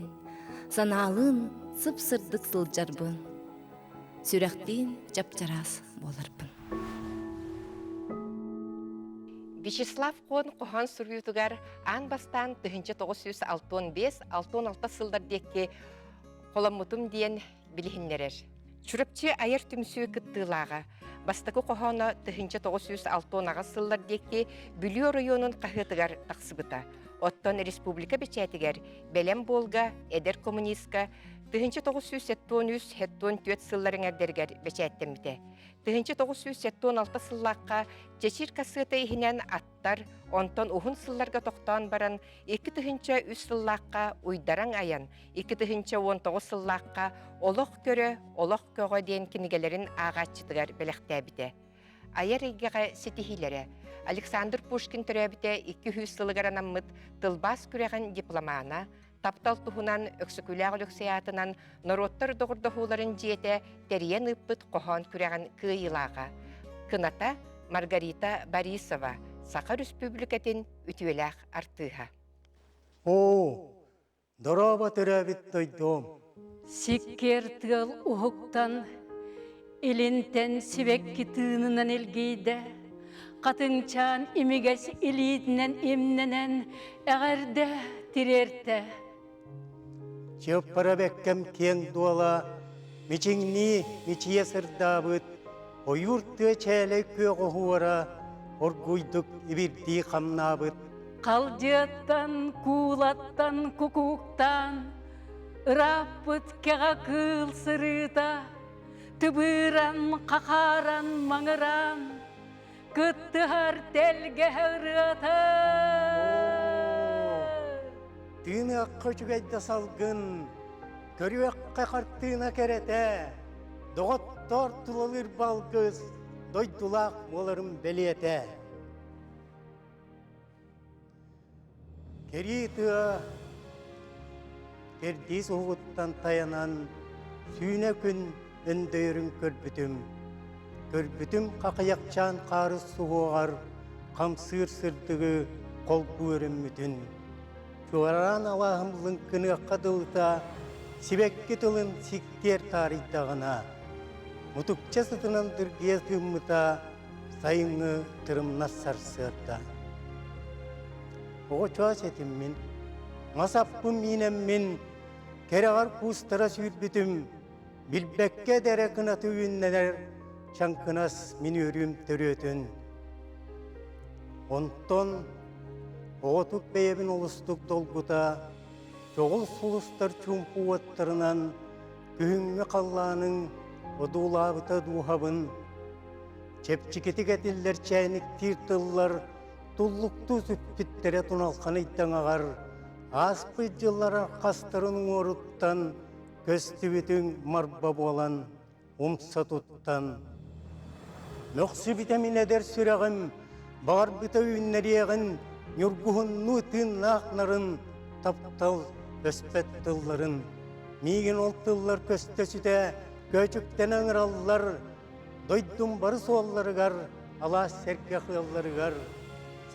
санаалыын сып-сырдык сылдьарбын, сүрэхтиин чап-чараас буоларбын. Вячеслав Кон хоһоон суруйуутугар аан бастаан 1965-66 сыллар диэки холоммутум диэн билиһиннэрэр. Чурапчы айар түмсүү кыттыылааҕа. Бастакы хоһооно 1968 сыллар диэки Бүлүү оройуонун хаһыатыгар тахсыбыта. Оттон республика бэчээтигэр Бэлэм буолга, Эдэр коммунистка 1973-74 сыллар эҥэрдэригэр бэчээттэммитэ. 1976 сыллаахха Чэчир кассета иһинэн аттар, онтон уһун сылларга тохтоон баран 2003 сыллаахха Уйдараҥ айан, 2019 сыллаахха Олох көрө, олох көҕө диэн кинигэлэрин ааҕааччытыгар бэлэхтээбитэ. Айар эйгэҕэ ситиһиилэрэ Александр Пушкин төрөөбүтэ 200 сылыгар анаммыт тылбаас күрэҕин дипломана, таптал туһунан Өксөкүлээх Өлөксөй аатынан норуоттар доҕордоһууларын дьиэтэ тэрийэн ыыппыт хоһоон күрэҕин кыайыылааҕа, кыната Маргарита Борисова, Саха Өрөспүүбүлүкэтин үтүөлээх артыыһа. Оо, дорообо төрөөбүт дойдум! Сиккиэр тыал уһуктан, илинтэн сибэкки тыынынан илгийдэ, хатыҥчаан имигэс илиитинэн имнэнэн эҕэрдэ тириэртэ. Чыаппара бэккэм киэҥ дуола, мичиҥнии мичийэ сырдаабыт, ойуур тыа чээлэй күөх оһуора оргууйдук ибирдии хамнаабыт. Халдьыаттан, куулаттан, кукууктаан, ырааппыт кэҕэ кыыл сырыыта, тыбыыран, хахааран, маҥыраан, кыттыһар тэлгэһэ ырыата. Тыыныахха үчүгэй да салгын, көрүөххэ хартыына кэрэтэ, доҕоттоор тулалыыр балгыс, дойдулаах буоларым бэлиэтэ. Кэрии тыа кэрдиис уһугуттан тайанан сүүнэ күн өндөйөрүн көрбүтүм. Көрбүтүм хахыйахчаан хаарыс суһуоҕар хамсыыр сырдыгы холбуу өрүммүтүн. Чуораан алааһым лыҥкыныахха дылыта сибэкки тылын сиккиэр таарыйдаҕына, мутукча сытынан дыргыйа тыыммыта сайыҥҥы тырымнас сарсыарда. Оҕо чоос этиммин, мас аппын миинэммин, кэрэҕэр куустара сүүрбүтүм, билбэккэ эдэрэ кынаты үүннэнэр чаҥкынас мин үөрүүм төрүөтүн. Онтон оҕотук бэйэбин олустук долгута, чоҕул сулустар чуумпу уоттарынан күһүҥҥү халлааныҥ одуулаабыта дууһабын Чэпчэкитик этиллэр чээниктиир тыллар туллуктуу сүппүттэрэ туналхан ыйдаҥаҕар ааспыт дьыллар архастарын уҥуоруттан көстүбүтүҥ марба буолан умса туттан мөхсүбүтэ мин эдэр сүрэҕим баҕарбыта үүннэриэҕин ньургуһуннуу тыыннаах нарын таптал өспөт тылларын миигин ол тыллар көстө сүтэ көөчүктэнэ ыҥыраллар Дойдум бары суолларыгар, алаас сэргэх ыалларыгар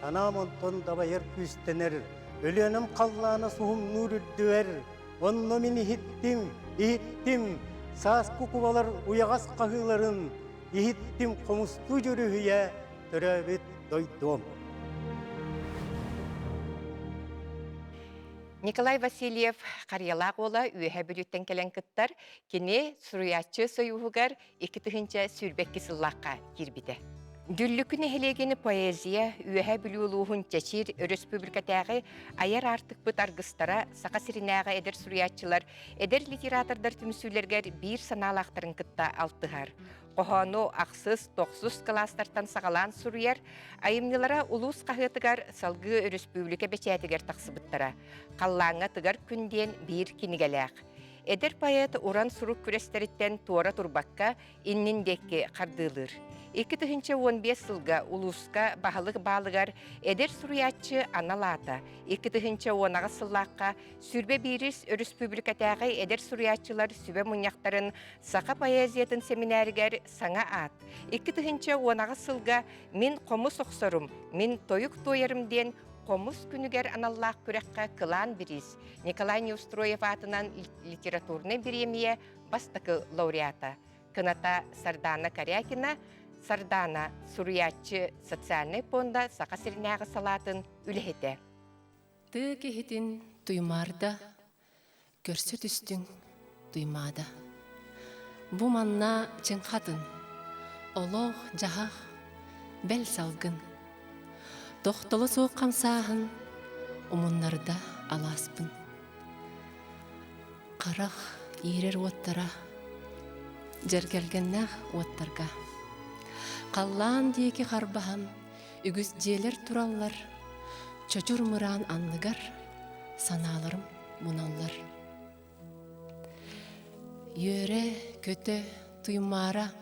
санаам онтон дабайар күүстэнэр, Өлүөнэм халлаана суһумнуур үрдүгэр, онно мин иһиттим, иһиттим, сааскы кубалар уйаҕас хаһыыларын, иһиттим хомустуу дьүрүһүйэ төрөөбүт дойдум. Николай Васильев Харыйалаах уола Үөһээ Бүлүүттэн кэлэн кыттар. Кини суруйааччы сойууһугар 2022 сыллаахха киирбитэ. Дүллүкү нэһилиэгин поэзия Үөһээ Бүлүү улууһун Чэчир өрөспүүбүлүкэтээҕи айар аартыкпыт аргыстара Саха сиринээҕи эдэр суруйааччылар, эдэр литератордар түмсүүлэригэр биир санаалаахтарын кытта алтыһар. Хоһоону ахсыс, тохсус кылаастартан саҕалаан суруйар, айымньылара улуус хаһыатыгар салгыы өрөспүүбүлүкэ бэчээтигэр тахсыбыттара. Халлааҥҥа тыгар күн диэн биир кинигэлээх. Эдэр поэт уран сурук күрэстэриттэн туора турбакка иннин диэки хардыылыыр. 2015 сылга улууска баһылык баалыгар эдэр суруйааччы анал аата, 2018 сыллаахха сүүрбэ биирис өрөспүүбүлүкэтээҕи эдэр суруйааччылар сүбэ мунньахтарын саха поэзиятын сэминээригэр саҥа аат, 2018 сылга Мин хомус охсорум, мин тойук туойарым диэн Хомус күнүгэр аналлаах күрэххэ кылаан бириис Николай Неустроев аатынан литературнай бириэмийэ бастакы лауреата, кыната Сардана Корякина. Сардаана суруйааччы социальнай пуонда Саха сиринээҕи салаатын үлэһитэ. Тыа киһитин туймаарда, көрсө түстүҥ туймаада. Бу манна чыҥхатын, олох-дьаһах, бэл салгын. Тохтоло суох хамсааһын умуннарда алааспын. Харах иирэр уоттара дьэргэлгэннээх уоттарга. Халлаан диэки харбаһан үгүс дьиэлэр тураллар, чочур мыраан анныгар санааларым муналлар. Үөрэ, көтө, туймаара,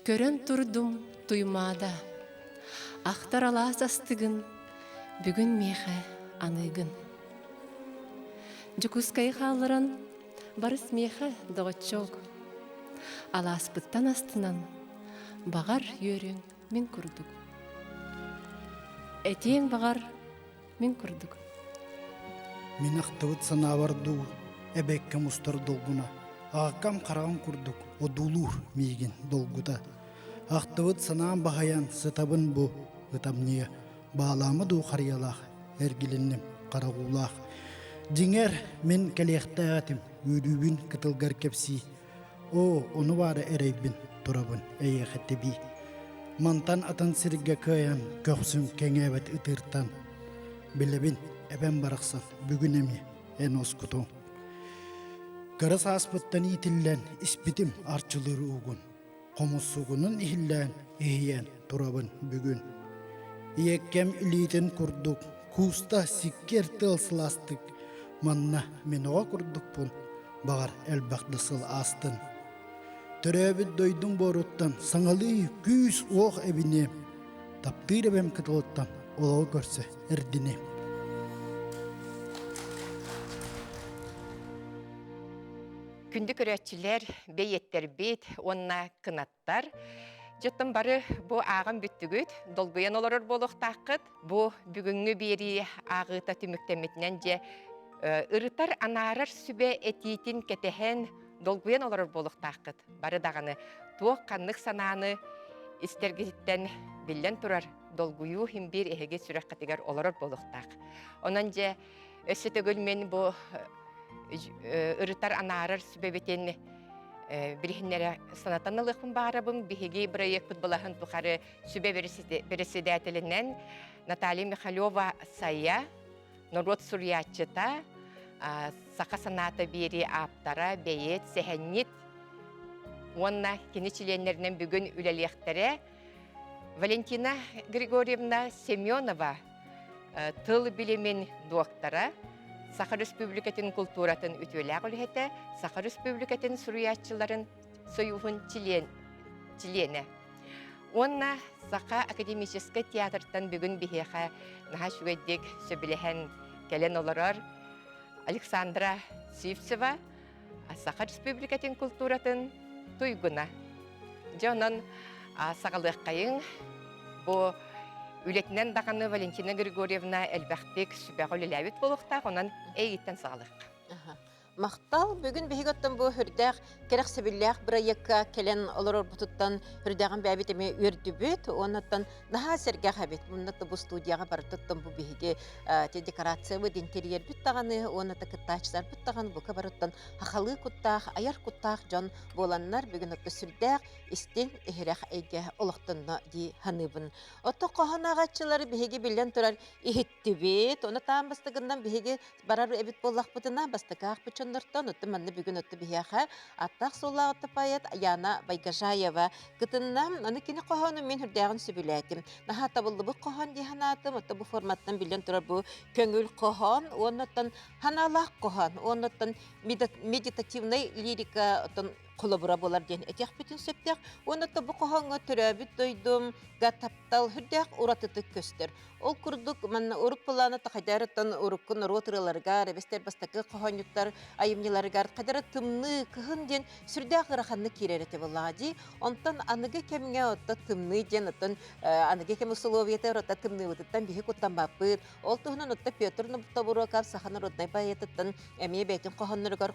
көрөн турдум туймаада. Ахтар алаас астыгын бүгүн миэхэ аныыгын. Дьокуускайы хаалларан барыс миэхэ доҕоччуок. Алааспыттан астынан баҕар үөрүҥ мин курдук. Этиэҥ баҕар мин курдук. Мин ахтыбыт санаабар дуу, эбэккэм устар долгуна, аҕаккам хараҕым курдук одуулуур миигин долгута. Ахтыбыт санаам баһыйан сытабын бу ытамньыйа, баалаама дуу харыйалаах, эргилинним харагуулаах. Дьиҥэр, мин кэлиэхтээх этим, үөрүүбүн кытылгар кэпсии. Оо, ону баара эрэйбин турабын эйиэхэ тэбии. Мантан атын сиргэ кыайан көхсүм кэҥээбэт ытыыртан. Билэбин, эбэм барахсан бүгүн эмиэ эн уоскутуоҥ. Кыра сааспыттан иитиллэн испитим арчылыыр уугун. Хомуссугунун иһиллээн иһийэн турабын бүгүн. Ийэккэм илиитин курдук кууста сиккиэр тыал сылаастык манна мин оҕо курдукпун баҕар элбэх да сыл аастын. Төрөөбүт дойдум буоруттан саҥалыы күүс-уох эбиниэм, таптыыр эбэм кытылыттан олоҕу көрсө эрдиниэм. Күндү көрөөччүлэр, бэйиэттэрбит уонна кынаттар, дьоттон бары бу ааҕан бүттүгүт, долгуйан олорор буолуохтааххыт. Бу бүгүҥҥү биэрии ааҕыыта түмүктэммитинэн дьэ ырытар, анаарар сүбэ этиитин кэтэһэн, долгуйан олорор буолуохтааххыт. Бары даҕаны туох ханнык санааны истэргититтэн биллэн турар долгуйуу иһин биир эһиги сүрэххитигэр олорор буолуохтаах. Онон дьэ Өссө төгүл мин бу ырытар анаарар сүбэбитин билиһиннэрэ санатан ылыахпын баарабын. Биһиги бырайыакпыт былаһын тухары сүбэ председателинэн Наталья Михалева Сайа, норуот суруйааччыта, Саха санаата биэрии ааптара, бэйиэт, сэһэнньит уонна кини чилиэннэринэн бүгүн үлэлиэхтэрэ Валентина Григорьевна Семенова тыл билимин доктора, Саха Республикатын култууратын үтүөлээх үлэһитэ, Саха Республикатын суруйааччыларын союһун чилиэнэ. Уонна Саха академическай театртан бүгүн биһиэхэ наһаа үчүгэйдик сөбүлэһэн кэлэн олорор Александра Сивцева, Саха Республикатын култууратын туйгуна. Дьэ онон саҕалыаххайыҥ. Бу үлэтинэн даҕаны Валентина Григорьевна элбэхтик сүбэҕэ үлэлээбит буолуохтаах, онон эйигиттэн саҕалыахха. Махтал. Бүгүн биһиги оттон бу үрдээх кэрэхсэбиллээх бырайыакка кэлэн олорорбутуттан үрдээҕин бэйэбит эмиэ үөрдүбүт. Уоннаттан наһаа сэргэх эбит. Мунна бу студияҕа барытыттан бу биһиги те декорациябыт, интерьербит даҕаны уонна да кыттааччыларбыт даҕаны бука барыттан хахалыы куттаах, айар куттаах дьон буоланнар бүгүн отто сүрдээх истиҥ иһирэх эйгэ олохтонно дии саныыбын. Отто хоһоон ааҕааччылары биһиги биллэн турар иһиттибит. Ону таам бастыгынан биһиги барар эбит буоллахпытына бастакы аахпыт дьоннортон отто манна бүгүн отто биһиэхэ аттаах суоллаах отто поэт Яна Байгажаева кытынна. Аны кини хоһоону мин үрдээҕин сөбүлээтим. Наһаа табыллыбыт хоһоон дии санаатым. Отто бу форматтан биллэн турар бу көҥүл хоһоон уонна оттон ханаалаах хоһоон уонна оттон медитативнай лирика оттон холобура буолар диэн этиэхпитин сөптөөх. Уонна бу хоһооҥҥо төрөөбүт дойдумга таптал үрдээх уратытык көстөр. Ол курдук манна урук былаана тахайдарыттан урукку норуот ырыаларыгар, эбэстэр бастакы хоһоонньуттар айымньыларыгар хадара тымныы кыһын диэн сүрдээх ыараханнык киирэр этэ буоллаҕа дии. Онтон аныгы кэмҥэ отто тымныы диэн оттон аныгы кэм усулуобуйатыгар отто тымныыбытыттан биһи куттаммаппыт. Ол туһунан отто Петр Тобуруокап саха народнай поэтыттан эмиэ бэйэтин хоһоонноругар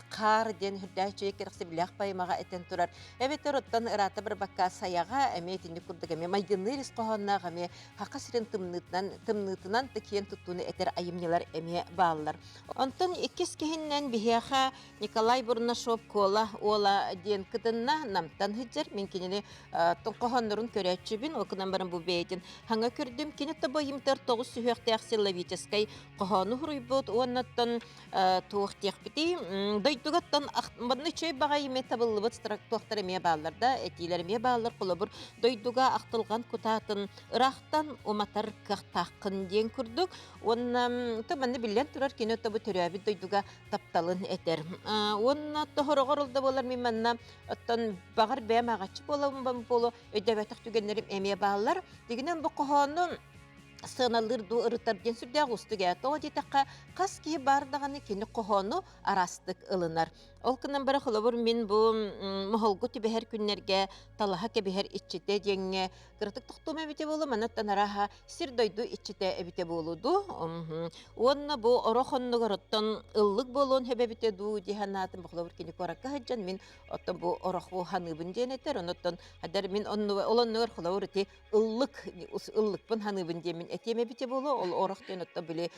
хаар диэн үрдээх үчүгэй кэрэхсэбиллээх. тапталлаах поэмаҕа этэн турар. Эбэтэр оттон ыраата барбакка Сайаҕа эмиэ итинник курдук эмиэ майгынныыр ис хоһоонноох эмиэ Хаха сирин тымныытынан тымныытынан да киэн туттууну этэр айымньылар эмиэ бааллар. Онтон иккис киһиннэн биһиэхэ Николай Бурнашов Куола уола диэн кытынна Намтан сылдьар. Мин кинини хоһооннорун көрөөччүбүн, ол гынан баран бу бэйэтин хаҥа көрдүм. Кини тобойумтар тоҕус сүһүөхтээх силлабическай хоһоону суруйбут уоннаттан туох диэхпитий дойдугаттан манна үчүгэй баҕайы эмиэ табыллыбыт туохтар эмиэ бааллар да этиилэр эмиэ бааллар холобур дойдуга ахтылҕан кутаатын ыраахтан уматар кыахтааххын диэн курдук уонна то манна биллэн турар кини тобу төрөөбүт дойдуга тапталын этэр уонна тоһороҕор ол да буолар мин манна оттон баҕар бэйэм ааҕаччы буолабын буолуо өйдөөбөтөх түгэннэрим эмиэ бааллар дигинэн бу хоһоону сыаналыыр дуу ырытар диэн сүрдээх уустук ээ. Тоҕо диэтэххэ, хас киһи баар даҕаны кини хоһоону араастык ылынар. Ол гынан баран холобур мин бу моһолго түбэһэр күннэргэ талаһа кэбиһэр иччитэ диэҥҥэ кыратык тохтуом эбитэ буолуо, манаттан арааһа сир-дойду иччитэ эбитэ буолуо дуу. Уонна бу орох оннугар оттон ыллык буолуон сөп эбитэ дуу дии санаатым. Холобур кини куоракка сылдьан мин оттон бу ороху ханыыбын диэн этэр. Онуттан хадар мин ол оннугар холобур ити ыллык ыллыкпын ханыыбын диэмин этиэм эбитэ буолуо ол орох диэн отто били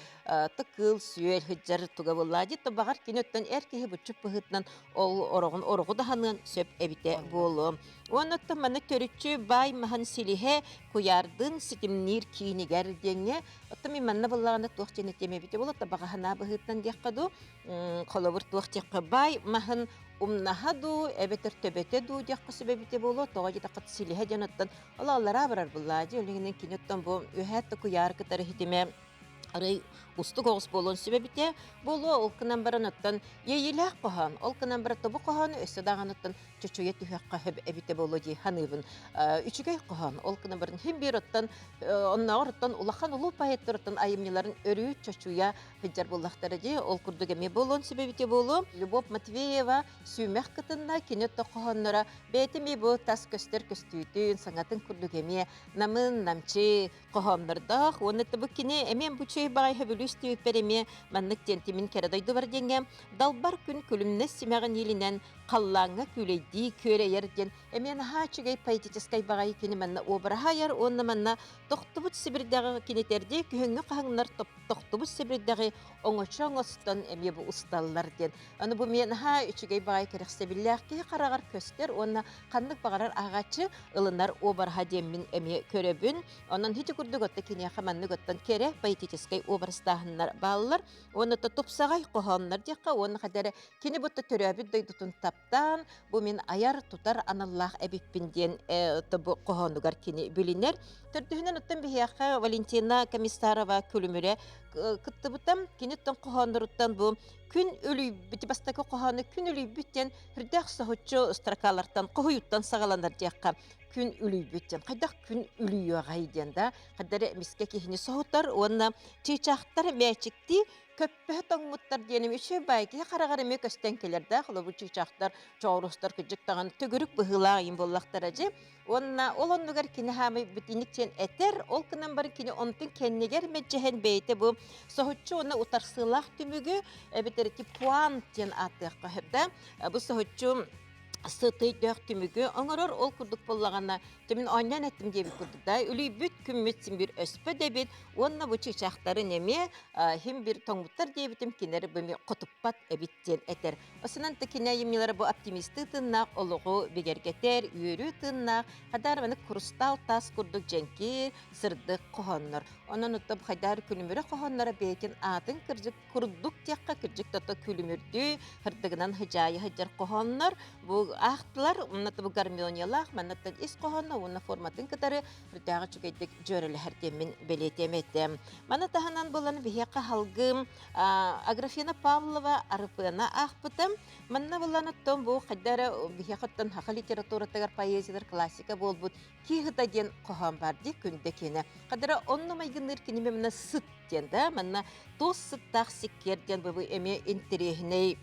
тыкыл сүөл сыдьар туга буоллаа дии баҕар кини оттон эр киһи буччук быһыытынан ол ороҕун ороҕу да ханыан сөп эбитэ буолуо уонна оттон манна төрүччү баай маһын силиһэ куйаардын ситимниир киинигэр диэҥҥэ оттон мин манна буоллаҕына туох диэн этиэм эбитэ буолуо баҕаһынаа быһыытынан диэххэ дуу холобур туох диэххэ баай маһын умнаһа дуу эбэтэр төбөтө дуу диэххэ сөп эбитэ буолуо тоҕо диэтэххэ силиһэ диэн оттон ол аллараа барар буллаа дии ол кини оттон бу үөһээ да куйаар кытары хитимэ арай устук оҕус буолуон сөп эбитэ буолуо ол гынан баран оттон иэйиилээх хоһоон ол гынан баран тобу хоһоону өссө даҕаны оттон чочуйа түһүөххэ сөп эбитэ буолуо дии саныыбын үчүгэй хоһоон ол гынан баран хим биир оттон оннооҕор оттон улахан улуу поэттар оттон айымньыларын өрүү чочуйа сылдьар буоллахтара дии. Ол курдук эмиэ буолуон сөп эбитэ буолуо. Любовь Матвеева сүүмэх кытынна, кини хоһоонноро бэйэтэ эмиэ бу тас көстөр көстүүтүн, саҥатын курдук эмиэ намын, намчы хоһооннордоох. Уонна бу кини эмиэ бу үчүгэй баҕайы сөбүлүү истибиппэр эмиэ маннык диэн тимин кэрэ дойдубар диэҥҥэ далбар күн күлүмнэс симэҕин иилинэн халлааҥҥа күүлэйдии күөрэйэр диэн эмиэ наһаа үчүгэй поэтическай баҕайы кини манна обраһа айар уонна манна тохтубут сибирдэҕи кинитэрдии күһүҥҥү хаһыҥнар тохтубут сэбирдэҕи оҥочо оҥостон эмиэ бу усталлар диэн. Аны бу миэн наһаа үчүгэй баҕайы кэрэхсэбиллээх киһи хараҕар көстөр уонна ханнык баҕарар ааҕааччы ылынар уобараһа диэммин эмиэ көрөбүн. Онон ити курдук отто киниэхэ маннык оттон кэрэ поэтическай уобарастааһыннар бааллар. Уонна то тупсаҕай хоһооннор диэххэ уонна хадара кини бутта төрөөбүт дойдутун таптаан бу мин айар тутар аналлаах эбиппин диэн бу хоһоонугар кини билинэр. Төрдүһүнэн оттон биһиэхэ Валентина Комиссарова күлүмүрэ кыттыбытым. Кини оттон хоһоонноруттан бу күн үлүйбүт бастакы хоһоону күн үлүйбүт диэн үрдээх соһуччу строкалартан хоһуйуттан саҕаланар диэххэ күн үлүйбүт диэн хайдах күн үлүйүөҕэй диэн да хайдары эмискэ киһини соһутар уонна чыычаахтар мээчиктии көппөһө тоҥмуттар диэним үчүгэй баай киһи хараҕар эмиэ көстөн кэлэр да холобур чыычаахтар чоҕурустар кырдьык даҕаны төгүрүк быһыылаах ыйым буоллахтара дьи уонна ол оннугар кини хаамай бүтүнүк диэн этэр ол гынан баран кини онтун кэннигэр мэддьэһэн бэйэтэ бу соһуччу уонна утарсыылаах түмүгү эбэтэр ити пуан диэн ааттыахха сөп да бу соһуччу сытыйдөөх түмүгү оҥорор ол курдук буоллаҕына Мин оонньоон эттим диэбит курдук да үлүйбүт күммүт син бир өспө дэбит уонна бу чыычаахтарын эмиэ хим бир тоҥмуттар диэбитим кинилэр бу эми хотуппат эбит диэн этэр. Осунан да кини айымньылара бу оптимистыы тыыннаах олоҕу бигэргэтэр, үөрүү тыыннаах, хадаар маны курустаал таас курдук дьэҥкир, сырдык хоһооннор. Онон оттон хайдаар күлүмүрэ хоһоонноро бэйэтин аатын кырдьык курдук диэххэ кырдьык тото күлүмүрдүү сырдыгынан сыдьаайа сылдьар хоһооннор бу аахтылар уонна бу гармониялаах маннаттан ис хоһооно уонна форматын кытары үрдээҕи үчүгэйдик дьүөрэлэһэр диэммин бэлиэтиэм этэ. Маны таһынан булан биһиэхэ халгым Аграфена Павлова Арыпыана аахпытым. Манна булан оттон бу хайда эрэ биһиэхэ оттон саха литературатыгар поэзиялар классика буолбут Киһита диэн хоһоон бар дии күндэ киэнэ. Хадара онно майгынныыр киниме мына сыт диэн да манна туос сыттаах сиккиэр диэн бу эмиэ интэриэһинэй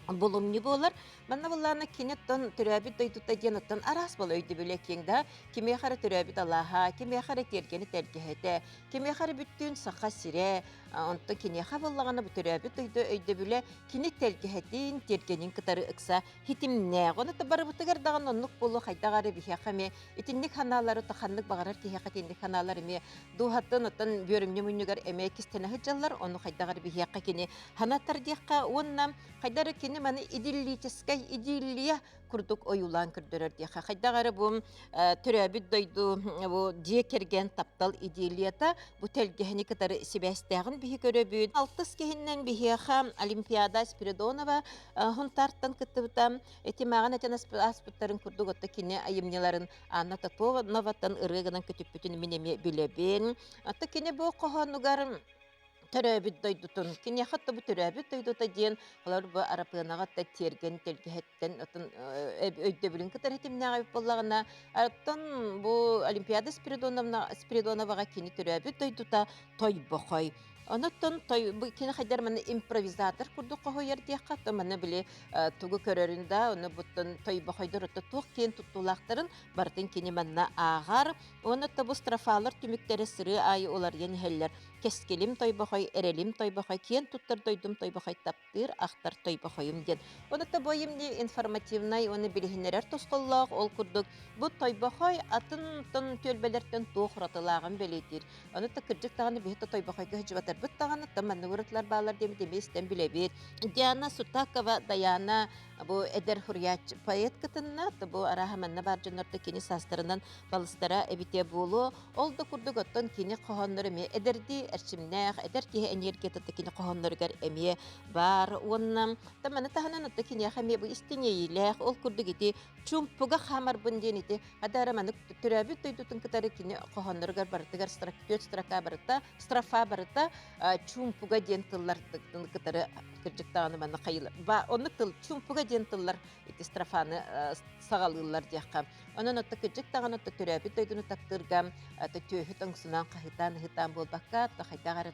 булумньу буолар. Манна буллаана кини оттон төрөөбүт дойдута диэн оттон араас буола өйдөбүлэ киэҥ да кимиэхэ эрэ төрөөбүт алааһа, кимиэхэ эрэ тиэргэни тэлгэһэтэ, кимиэхэ эрэ бүттүүн саха сирэ. Онтон киниэхэ буоллаҕына бу төрөөбүт дойду өйдөбүлэ кини тэлгэһэтин, тиэргэнин кытары ыкса хитимнээх. Ону барыбытыгар даҕаны оннук буолуо хайдах эрэ биһиэхэ эмиэ итинник ханаалары ханнык баҕарар киһиэхэ итинник ханаалар эмиэ дууһаттан оттон бүөрүмньү мунньугар эмиэ кистэнэ сылдьаллар. Ону хайдах эрэ биһиэхэ кини ханатар диэххэ уонна хайдах эрэ кини маны идиллическай идиллия курдук ойуулаан көрдөрөр диэххэ. Хайдах эрэ бу төрөөбүт дойду бу дьиэ кэргэн таптал идиллията бу тэлгэһини кытары сибээстээҕин биһи көрөбүт. Алтыс киһиннэн биһиэхэ Олимпиада Спиридонова Хунтаартан кыттыбыта. Ити мааҕын этэн ааспыттарын курдук отто кини айымньыларын Анна Татовановаттан ырыа гынан көтүппүтүн мин эмиэ билэбин. Отто кини бу хоһоонугар төрөөбүт дойдутун, киниэхэ отто бу төрөөбүт дойдута диэн, олор бу Арапыанаҕа да тиэргэн тэлгэһэттэн отон өйдөбүлүн кытары ситимнээх эбит буоллаҕына, оттон бу Олимпиада Спиридоновна Спиридоноваҕа кини төрөөбүт дойдута Тойбохой. Онуттан кини хайдар маны импровизатор курдук хоһуйар диэххэ, то маны били тугу көрөрүн да, ону буттан тойбохойдор отто туох киэн туттуулаахтарын барытын кини манна ааҕар. Уонна бу строфалар түмүктэрэ сырыы аайы уларыйан иһэллэр. Кэскилим тойбохой, эрэлим тойбохой, киэн туттар дойдум тойбохой таптыыр, ахтар тойбохойум диэн. Онута бу айымньы информативнай уонна билиһиннэрэр тосхоллоох, ол курдук бу тойбохой атын тон түөлбэлэртэн туох уратылааҕын бэлиэтиир. Ону та кырдьык даҕаны биһи тойбохойго сылдьыбатарбыт даҕаны, та маннык уратылар бааллар диэмит эмиэ истэн билэбит. Диана Сутакова, Даяна бу эдэр хуруйааччы поэт кытынна, бу арааһа манна баар дьоннорто кини саастарынан балыстара эбитэ буолуо. Ол да курдук оттон кини хоһоонноро эмиэ эдэрдии эрчимнээх, эдэр киһи энергията кини хоһоонноругар эмиэ баар. Уонна та маны таһынан отто киниэхэ эмиэ бу истиҥ иэйиилээх, ол курдук ити чуумпуга хаамарбын диэн ити Адара маннык төрөөбүт дойдутун кытары кини хоһоонноругар барытыгар түөрт строка барыта, строфа барыта чуумпуга диэн тыллар кытары кырдьык даҕаны манна хайылар. Ба оннук тыл чуумпуга диэн тыллар ити строфаны саҕалыыллар диэххэ. Онон отто кырдьык даҕаны отто төрөөбүт дойдуну таптыырга түөһү тоҥсунаан хаһыытаан ыһыытаан буолбакка, хайдах эрэ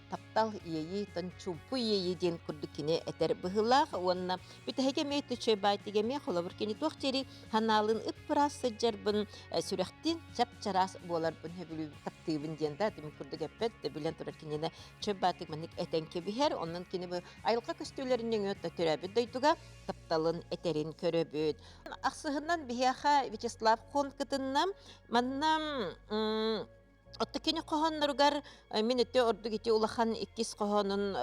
таптал иэйии, тон чуумпу иэйии диэн курдук кини этэр быһыылаах уонна бүтэһигэ эмиэ түчөй баайтыга эмиэ холобур кини туох диэри ханаалын ып-ыраас сылдьарбын сүрэхтиин чап-чараас буоларбын сөбүлүүбүн таптыыбын диэн да тимин курдук эппэт да билэн турар кинини чөй баатык маннык этэн кэбиһэр онон кини бу айылҕа көстүүлэрин нөҥүө төрөөбүт дойдуга тапталын этэрин көрөбүт ахсыһынан биһиэхэ Вячеслав Хон кытынна манна Отто кини хоһоонноругар мин өтө ордук ити улахан иккис хоһоонун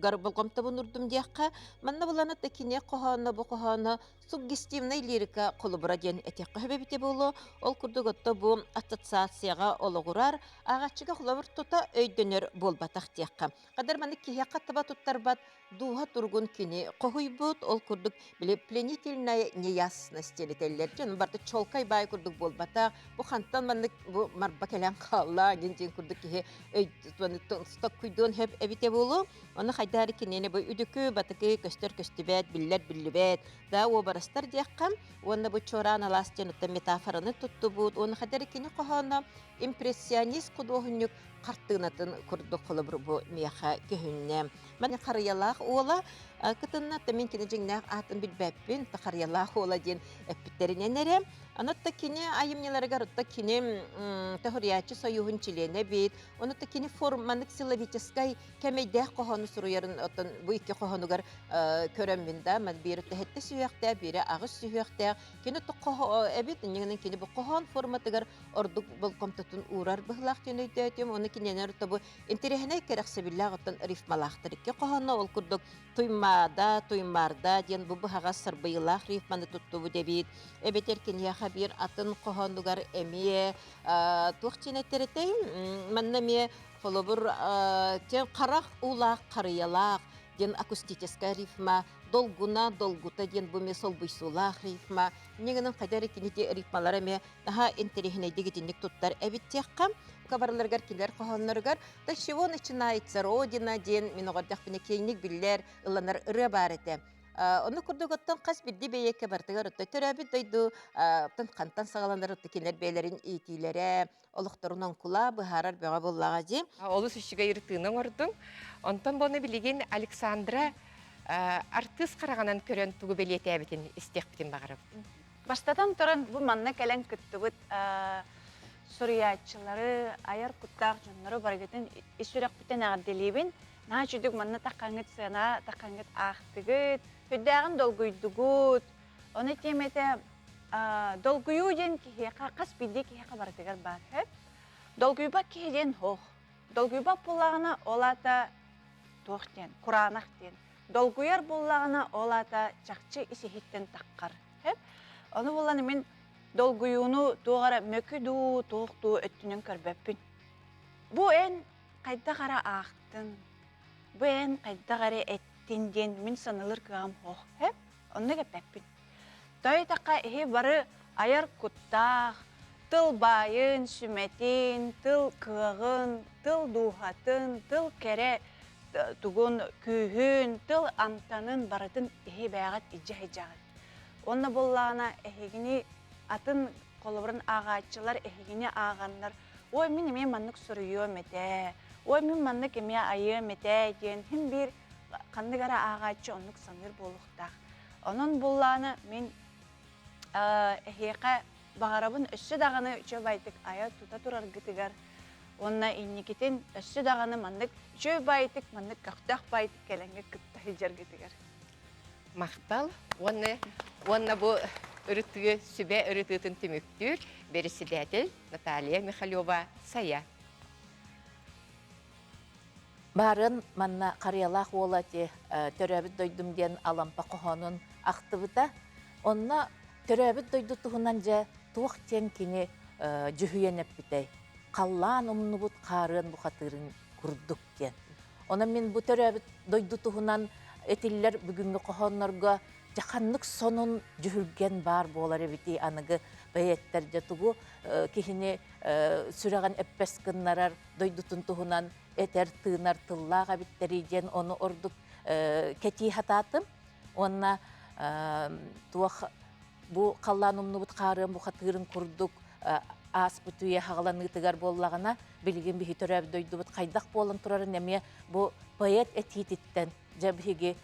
болҕомтобун урдум диэххэ. Манна булан отто кини хоһооно бу хоһооно суггестивнай лирика холобура диэн этиэххэ сөп эбитэ буолуо. Ол курдук отто бу ассоциацияҕа олоҕурар, ааҕааччыга холобур тута өйдөнөр буолбатах диэххэ. Хадар маннык киһиэхэ таба туттарбат дууһа туругун кини хоһуйбут, ол курдук били пленительная неясность диэн этэллэр. Дьон барыта чолкай баай курдук буолбатах. Бу хантан маннык бу марба кэлэн хаалла диэн диэн курдук киһи стоккуйдуон сөп эбитэ буолуо. Ону хайдары кинини бу үдүкү, батыкы көстөр көстүбэт, биллэр биллибэт да уобарастар диэххэ уонна бу чуораан алаас диэн оттон метафораны туттубут. Уонна хайдары кини хоһооно импрессионист худуоһунньук хартыынатын курдук холобур бу миэхэ көһүннэ. Маны Харыйалаах уола кытынна, мин кини дьиҥнээх аатын билбэппин, Харыйалаах уола диэн эппиттэринэн эрэ. Онон кини айымньыларыгар отто кини Тоһуруйааччы союһун чилиэнэ эбит. Онон кини форманык силлабическай кэмэйдээх хоһоону суруйарын оттон бу икки хоһоонугар көрөммүн да, ман биир тэһэтте сүһүөхтээх, биирэ аҕыс сүһүөхтээх. Кини эбит, иннигинэн кини бу хоһоон форматыгар ордук болҕомтотун уурар быһылаах диэн өйдөөтүм. Ону кинилэр тобу интэриэһинэй кэрэхсэбиллээх оттон рифмалаахтар икки хоһооно ол курдук Туймаада, Туймаарда диэн бу быһаҕас сарбыйыылаах рифманы туттубут эбит. Эбэтэр киниэхэ биир атын хоһоонугар эмиэ туох диэн этэр этэй? Манна эмиэ холобур харах уулаах харыйалаах диэн акустическая рифма долгуна долгута диэн бу эмиэ солбуйсуулаах рифма. Инньэ хайда эрэ кинити рифмалара эмиэ наһаа интэриэһинэйдик итинник туттар эбит диэххэ. Барыларыгар кинилэр хоһоонноругар «Да с чего начинается Родина» диэн мин оҕордохпуна киэҥник биллэр, ылланар ырыа баар этэ. Ону курдук оттон хас биирдии бэйиэккэ барытыгар отто төрөөбүт дойду оттон хантан саҕаланар отто кинилэр бэйэлэрин иитиилэрэ, олохторун оҥкула быһаарар бөҕө буоллаҕа дии. Олус үчүгэй ырытыыны оҥордуҥ. Онтон буону билигин Александра артыыс хараҕынан көрөн тугу бэлиэтээбитин истиэхпитин баҕарабыт. Бастатан туран, бу манна кэлэн кыттыбыт. суруйааччылары, айар куттаах дьоннору барыгытын ис сүрэхпиттэн эҕэрдэлиибин. Наһаа үчүгдүк манна таххаҥҥыт сыана, таххаҥҥыт аахтыгыт, сүрдээҕин долгуйдугут. Ону тиэмэтэ долгуйуу диэн киһиэхэ хас биирдии киһиэхэ барытыгар баар сөп. Долгуйбат киһи диэн суох. Долгуйбат буоллаҕына, ол аата туох диэн, кураанах диэн. Долгуйар буоллаҕына, ол аата чахчы ис-иһиттэн таххар. Сөп. Ону буолан мин долгуйууну туох эрэ мөкү дуу, туох дуу өттүнэн көрбөппүн. Бу эн хайдах эрэ аахтын, бу эн хайдах эрэ эттин диэн мин саналыр кыаҕым суох. Сөп. Оннук эппэппин. Тоойутахха иһи бары айар куттаах, тыл баайын, сүмэтин, тыл кыаҕын, тыл дууһатын, тыл кэрэ тугун күүһүн, тыл амтанын барытын иһи бэйэҕит илдьэ сылдьаҕыт. Уонна буоллаҕына эһигини атын холобурун ааҕааччылар эһигини ааҕаннар ой мин эмиэ маннык суруйуом этэ, ой мин маннык эмиэ айыам этэ диэн син биир ханнык эрэ ааҕааччы оннук саныыр буолуохтаах. Онон буллааны мин эһиэхэ баҕарабын өссө даҕаны үчүгэй байтык айа тута тураргытыгар уонна инникитин өссө даҕаны маннык үчүгэй байтык маннык көхтөөх байтык кэлэҥҥэ кытта сылдьаргытыгар. Махтал уонна уонна бу ырытыы сүбэ ырытыытын түмүктүүр бэрэссэдээтэл Наталья Михалева Сайа. Баарын манна Харыйалаах уола ити төрөөбүт дойдум диэн Алампа хоһоонун ахтыбыта. Онно төрөөбүт дойду туһунан дьэ туох диэн кини дьүһүйэн эппитэй. Халлаан умнубут хаарыан бухатыырын курдук диэн. Онон мин бу төрөөбүт дойду туһунан этиллэр бүгүҥҥү хоһооннорго дьэ ханнык сонун дьүһүлгэн баар буолар эбитий аныгы бэйэттэр дьэ тугу киһини сүрэҕин эппэс гыннарар дойдутун туһунан этэр-тыынар тыллаах эбиттэрий диэн ону ордук кэтии сатаатым. Уонна туох бу халлаан умнубут хаарыан бухатыырын курдук ааспыт үйэ хаҕаланыытыгар буоллаҕына, билигин биһи төрөөбүт дойдубут хайдах буолан турарын эмиэ бу поэт этиититтэн дьэ биһиги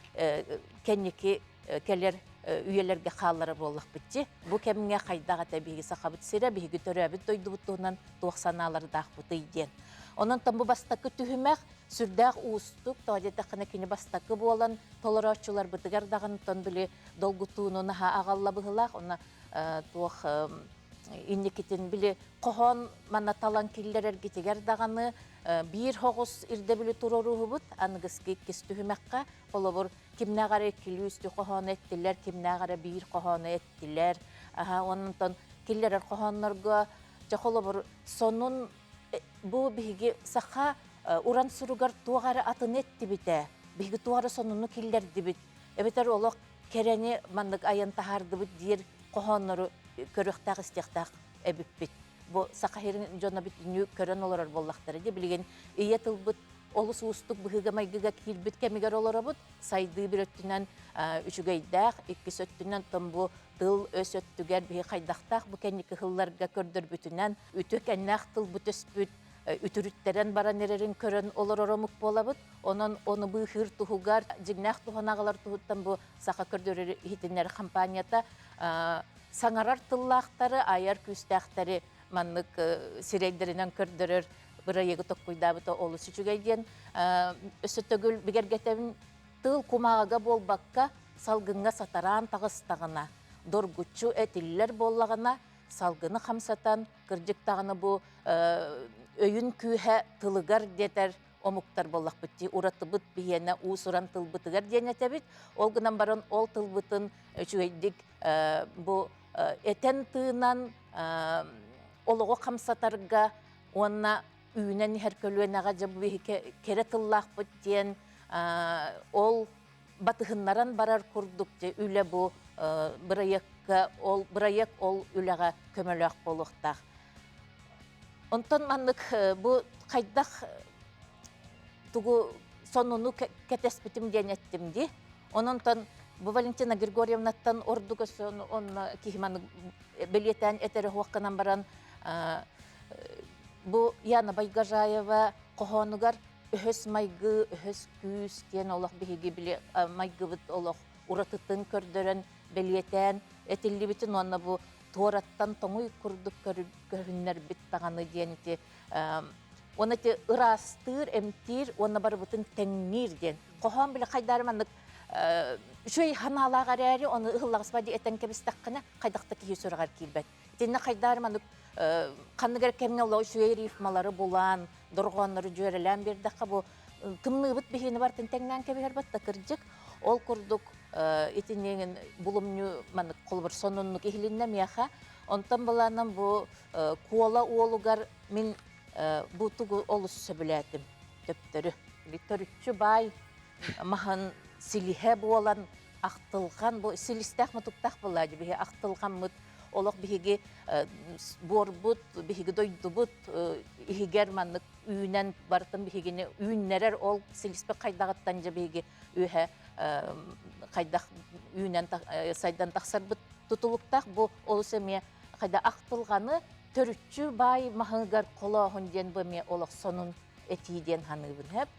кэнники кэлэр үйэлэргэ хааллара буоллахпыт дии. Бу кэмҥэ хайдах этэ биһиги Сахабыт сирэ, биһиги төрөөбүт дойдубут туһунан туох санаалардаахпытый диэн. Онон бу бастакы түһүмэх сүрдээх уустук, тоҕо диэтэххинэ кини бастакы буолан толорооччуларбытыгар даҕаны тон били долгутууну наһаа аҕалла быһыылаах. Онно туох инникитин били хоһоон манна талан киллэрэргитигэр даҕаны биир хоҕус ирдэбили туруоруһубут аныгыскы иккис түһүмэххэ холобур кимнээх эрэ иккилии үстүү хоһоону эттилэр, кимнээх эрэ биир хоһоону эттилэр. Аха, онтон киллэрэр хоһооннорго дьэ холобур сонун бу биһиги саха уран суругар туох эрэ атыны эттибитэ, биһиги туох эрэ сонуну киллэрдибит, эбэтэр олох кэрэни маннык айан таһаардыбыт диир хоһооннору көрүөхтээх истиэхтээх эбиппит. Бу саха сирин дьоно бүтүннүү көрөн олорор буоллахтара дии. Билигин ийэ тылбыт олус уустук быһыыга-майгыга киирбит кэмигэр олоробут. Сайдыы бір өттүнэн үчүгэйдээх, иккис өттүнэн тон бу тыл өс өттүгэр биһи хайдахтаах бу кэнники сылларга көрдөрбүтүнэн үтүө кэннээх тылбыт өспүт үтүрүттэрэн баран эрэрин көрөн олорор омук буолабыт. Онон ону быыһыыр туһугар, дьиҥнээх туһанаҕалар туһуттан бу саха көрдөрөр иһитиннэр компанията саҥарар тыллаахтары, айар күүстээхтэри маннык сирэйдэринэн көрдөрөр бырайыагы токкуйдаабыта олус үчүгэй диэн өссө төгүл бигэргэтэбин тыл кумааҕыга буолбакка салгыҥҥа сатараан таҕыстаҕына доргуччу этиллэр буоллаҕына салгыны хамсатан кырдьык даҕаны бу өйүн күүһэ тылыгар диэтэр омуктар буоллахпыт дии уратыбыт биһиэнэ уус-уран тылбытыгар диэн этэбит ол гынан баран ол тылбытын үчүгэйдик бу этэн тыынан олоҕу хамсатарга уонна үүнэн иһэр көлүөнэҕэ дьэ бу биһиги кэрэ тыллаахпыт диэн ол батыһыннаран барар курдук дьэ үлэ бу бырайыакка ол бырайыак ол үлэҕэ көмөлөөх буолуохтаах. Онтон маннык бу хайдах тугу сонуну кэтэспитим диэн эттим дии. Ононтон бу Валентина Григорьевнаттан ордук өссө онно киһи маннык бэлиэтээн этэрэ хуохканан баран бу Яна Байгажаева хоһоонугар өһөс майгы, өһөс күүс диэн олох биһиги били майгыбыт олох уратытын көрдөрөн бэлиэтээн этиллибитин уонна бу. Туораттан тоҥуй курдук көһүннэрбит даҕаны диэн ити уонна ити ыраастыыр, эмтиир уонна барыбытын тэҥниир диэн. Хоһоон били хайдары маннык үчүгэй ханаалаах эрээри, ону ыһыллаҕыспа дии этэн кэбистэххинэ, хайдах да киһи сүрэҕэр киирбэт. Итиннэ хайдары маннык ханнык эрэ кэмҥэ олох үчүгэй рифмалары булан, дорҕооннору дьүөрэлээн биэрдэххэ, бу тымныыбыт биһиини барытын тэҥнээн кэбиһэр батта кырдьык. Ол курдук итинниҥин булумньу маннык холобур сонуннук иһилиннэ миэхэ. Онтон былаанам бу Куола уолугар мин бу тугу олус сөбүлээтим төптөрү. Төрүччү баай маһын силиһэ буолан ахтылҕан бу силистээх мутуктаах буолла биһи ахтылҕаммыт олох биһиги буорбут биһиги дойдубут иһигэр маннык үүнэн барытын биһигини үүннэрэр ол силиспит хайдаҕыттан дьэ биһиги үөһэ хайдах үүнэн сайдан тахсарбыт тутулуктаах бу олус эмиэ хайда ахтылҕаны төрүччү баай маһыгар холооһун диэн бу эмиэ олох сонун этии диэн ханыыбын хэп.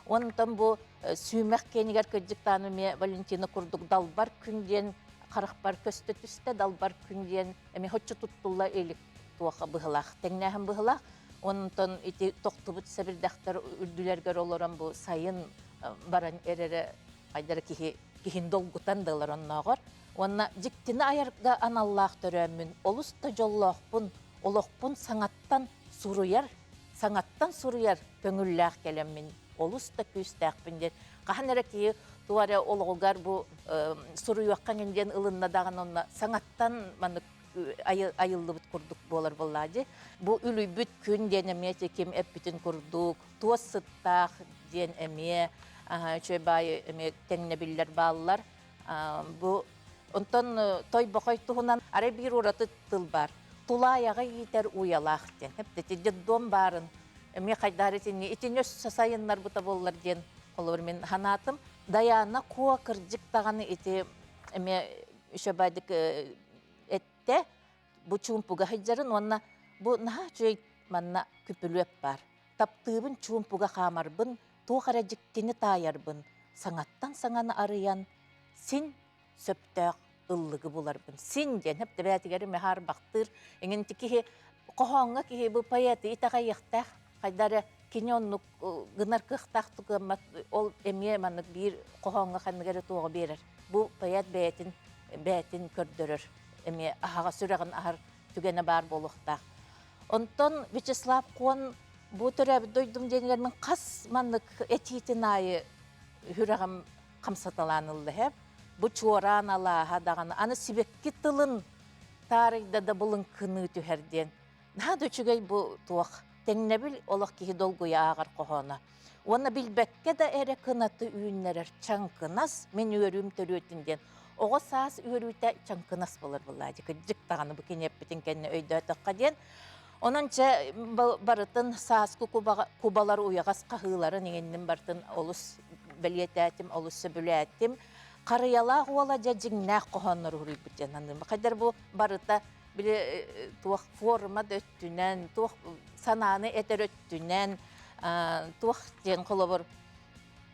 Онтон бу сүүмэх киэнигэр кырдьыктаан эмиэ Валентина курдук далбар күн диэн харахпар көстө түстэ далбар күн диэн эмиэ хоччу туттулла илик туоха быһылаах тэҥнээһин быһылаах. Онтон ити тохтубут сэбирдэхтэр үрдүлэргэр олорон бу сайын баран эрэрэ айдара киһи киһин долгутан да ылар оннооҕор. Уонна дьиктини айарга аналлаах төрөөммүн олус да дьоллоохпун, олохпун саҥаттан суруйар, саҥаттан суруйар көҥүллээх кэлэммин олус да күүстээхпин диэн хаһан эрэ киһи туох эрэ олоҕугар бу суруйуохха диэн ылынна даҕаны онно саҥаттан маннык айыллыбыт курдук буолар буоллаа дии. Бу үлүйбүт күн диэн эмиэ ким эппитин курдук туос сыттаах диэн эмиэ үчүгэй баайы эмиэ тэҥнэбиллэр бааллар. Бу онтон Тойбохой туһунан арай биир ураты тыл баар. Тулаайаҕа иитэр уйалаах диэн. Эптити детдом баарын эмиэ хайдаар итини итини өссө сайыннарбыта буоллар диэн холобур мин санаатым. Дайаана Куо кырдьык даҕаны ити эмиэ үчүгэйдик эттэ. Бу чуумпуга сылдьарын уонна бу наһаа үчүгэй манна күпүлүөп баар. Таптыыбын чуумпуга хаамарбын, туох эрэ дьиктини таайарбын, саҥаттан саҥаны арыйан, син сөптөөх ыллыгы буларбын. Син диэн хөп тэбээтигэр мехаарбахтыыр иҥин киһи хоһооҥҥо киһи бу поэты итэҕэйиэхтээх хайда эрэ кини оннук гынар кыахтаах тугаммат ол эмиэ маннык биир хоһооҥҥо ханнык эрэ туоҕу биэрэр. Бу поэт бэйэтин бэйэтин көрдөрөр эмиэ аһаҕа сүрэҕин аһар түгэнэ баар буолуохтаах. Онтон Вячеслав Кон бу төрөөбүт дойдум диэнигэр мин хас маннык этиитин аайы сүрэҕим хамсаталаан ылла һэ. Бу чуораан алааһа даҕаны аны сибэкки тылын таарыйда да былыҥкыныы түһэр диэн. Наһаа да үчүгэй бу туох тэҥнэбил олох киһи долгуйа ааҕар хоһооно. Уонна билбэккэ да эрэ кынаты үүннэрэр чаҥкынас мин үөрүүм төрүөтүн диэн оҕо саас үөрүүтэ чаҥкынас буолар буоллаа кырдьык даҕаны бу кини эппитин кэннэ өйдөөтөххө диэн. Онон чэ барытын сааскы кубалар уйаҕас хаһыыларын иҥинним барытын олус бэлиэтээтим, олус сөбүлээтим. Харыйалаах уола дьэ дьиҥнээх хоһооннору уруйбут диэн аныым. Хайдар бу барыта били туох форма да өттүнэн, туох санааны этэр өттүнэн, туох диэн холобур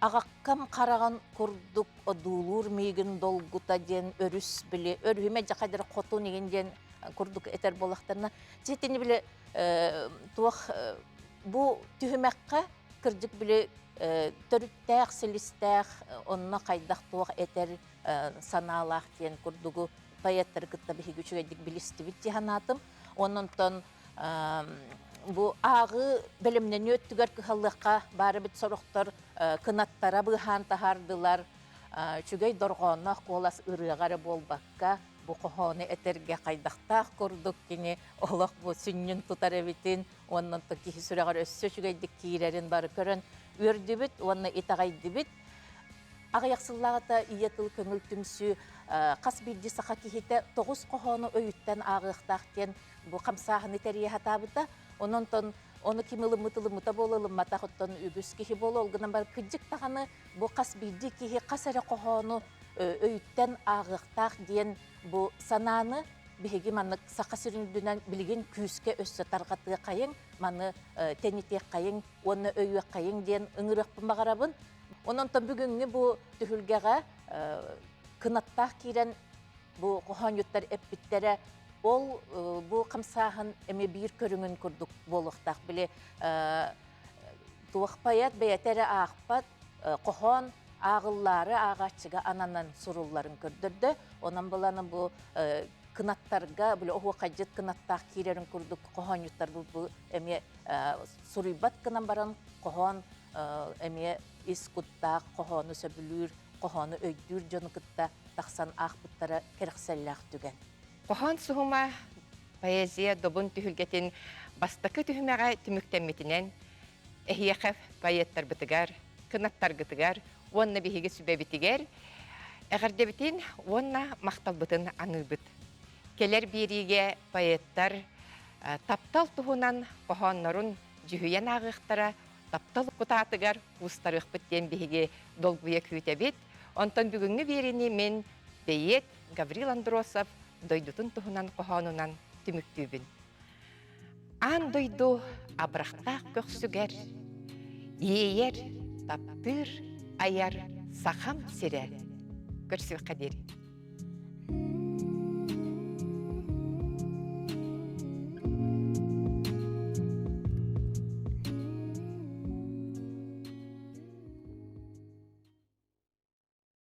аҕаккам хараҕын курдук одуулуур миигин долгута диэн өрүс били өрүһүмэ дьэ хайдар хотун игин диэн курдук этэр буоллахтарына итини били туох бу түһүмэххэ кырдьык били төрүттээх силистээх онно хайдах туох этэр санаалаах диэн курдугу поэттары кытта биһиги үчүгэйдик билистибит дии санаатым. Онон бу ааҕыы бэлэмнэнии өттүгэр кыһаллыахха баар эбит сорохтор кынаттара быыһаан таһаардылар. Үчүгэй дорҕоонноох куолас ырыаҕа эрэ буолбакка, бу хоһоону этэргэ хайдахтаах курдук кини олох бу сүнньүн тутар эбитин, уонна киһи сүрэҕэр өссө үчүгэйдик киирэрин бары көрөн үөрдүбүт уонна итэҕэйдибит. Аҕыйах сыллааҕыта Ийэ тыл көҥүл түмсүү хас биирдии саха киһитэ тоҕус хоһоону өйүттэн ааҕыахтаах диэн бу хамсааһыны тэрийэ сатаабыта. Онон ону ким ылыммыт ылыммыта буола ылымматах оттон үгүс киһи буола ол гынан баран кырдьык даҕаны бу хас биирдии киһи хас эрэ хоһоону өйүттэн ааҕыахтаах диэн бу санааны биһиги маннык Саха сирин үрдүнэн билигин күүскэ өссө тарҕатыаххайыҥ, маны тэнитиэххэйиҥ уонна өйүөххэйиҥ диэн ыҥырыахпын баҕарабын. Онон бүгүҥҥү бу түһүлгэҕэ кынаттаах киирэн бу хоһоонньуттар эппиттэрэ. Ол бу хамсааһын эмиэ биир көрүҥүн курдук буолуохтаах. Били туох поэт бэйэтэ эрэ аахпат, хоһоон ааҕыллаары ааҕааччыга ананан сурулларын көрдөрдө. Онон быланы бу кынаттарга, били оһуохайдьыт кынаттаах киирэрин курдук хоһоонньуттар бу эмиэ суруйбат гынан баран хоһоон эмиэ ис куттаах хоһоону сөбүлүүр, хоһоону өйдүүр дьону кытта тахсан аахпыттара кэрэхсэллээх түгэн. Хоһоон суһума поэзия добун түһүлгэтин бастакы түһүмэҕэ түмүктэммитинэн эһиэхэ поэттарбытыгар, кынаттаргытыгар уонна биһиги сүбэбитигэр эҕэрдэбитин уонна махталбытын аныыбыт. Кэлэр биэриигэ поэттар таптал туһунан хоһооннорун дьүһүйэн ааҕыахтара, таптал кутаатыгар куустарыахпыт диэн биһиги долгуйа күүтэбит. Онтон бүгүҥҥү биэриини мин бэйиэт Гаврил Андросов дойдутун туһунан хоһоонунан түмүктүүбүн. Аан дойду абырахтаах көхсүгэр иэйэр, таптыыр, айар сахам сирэ. Көрсүөххэ диэри.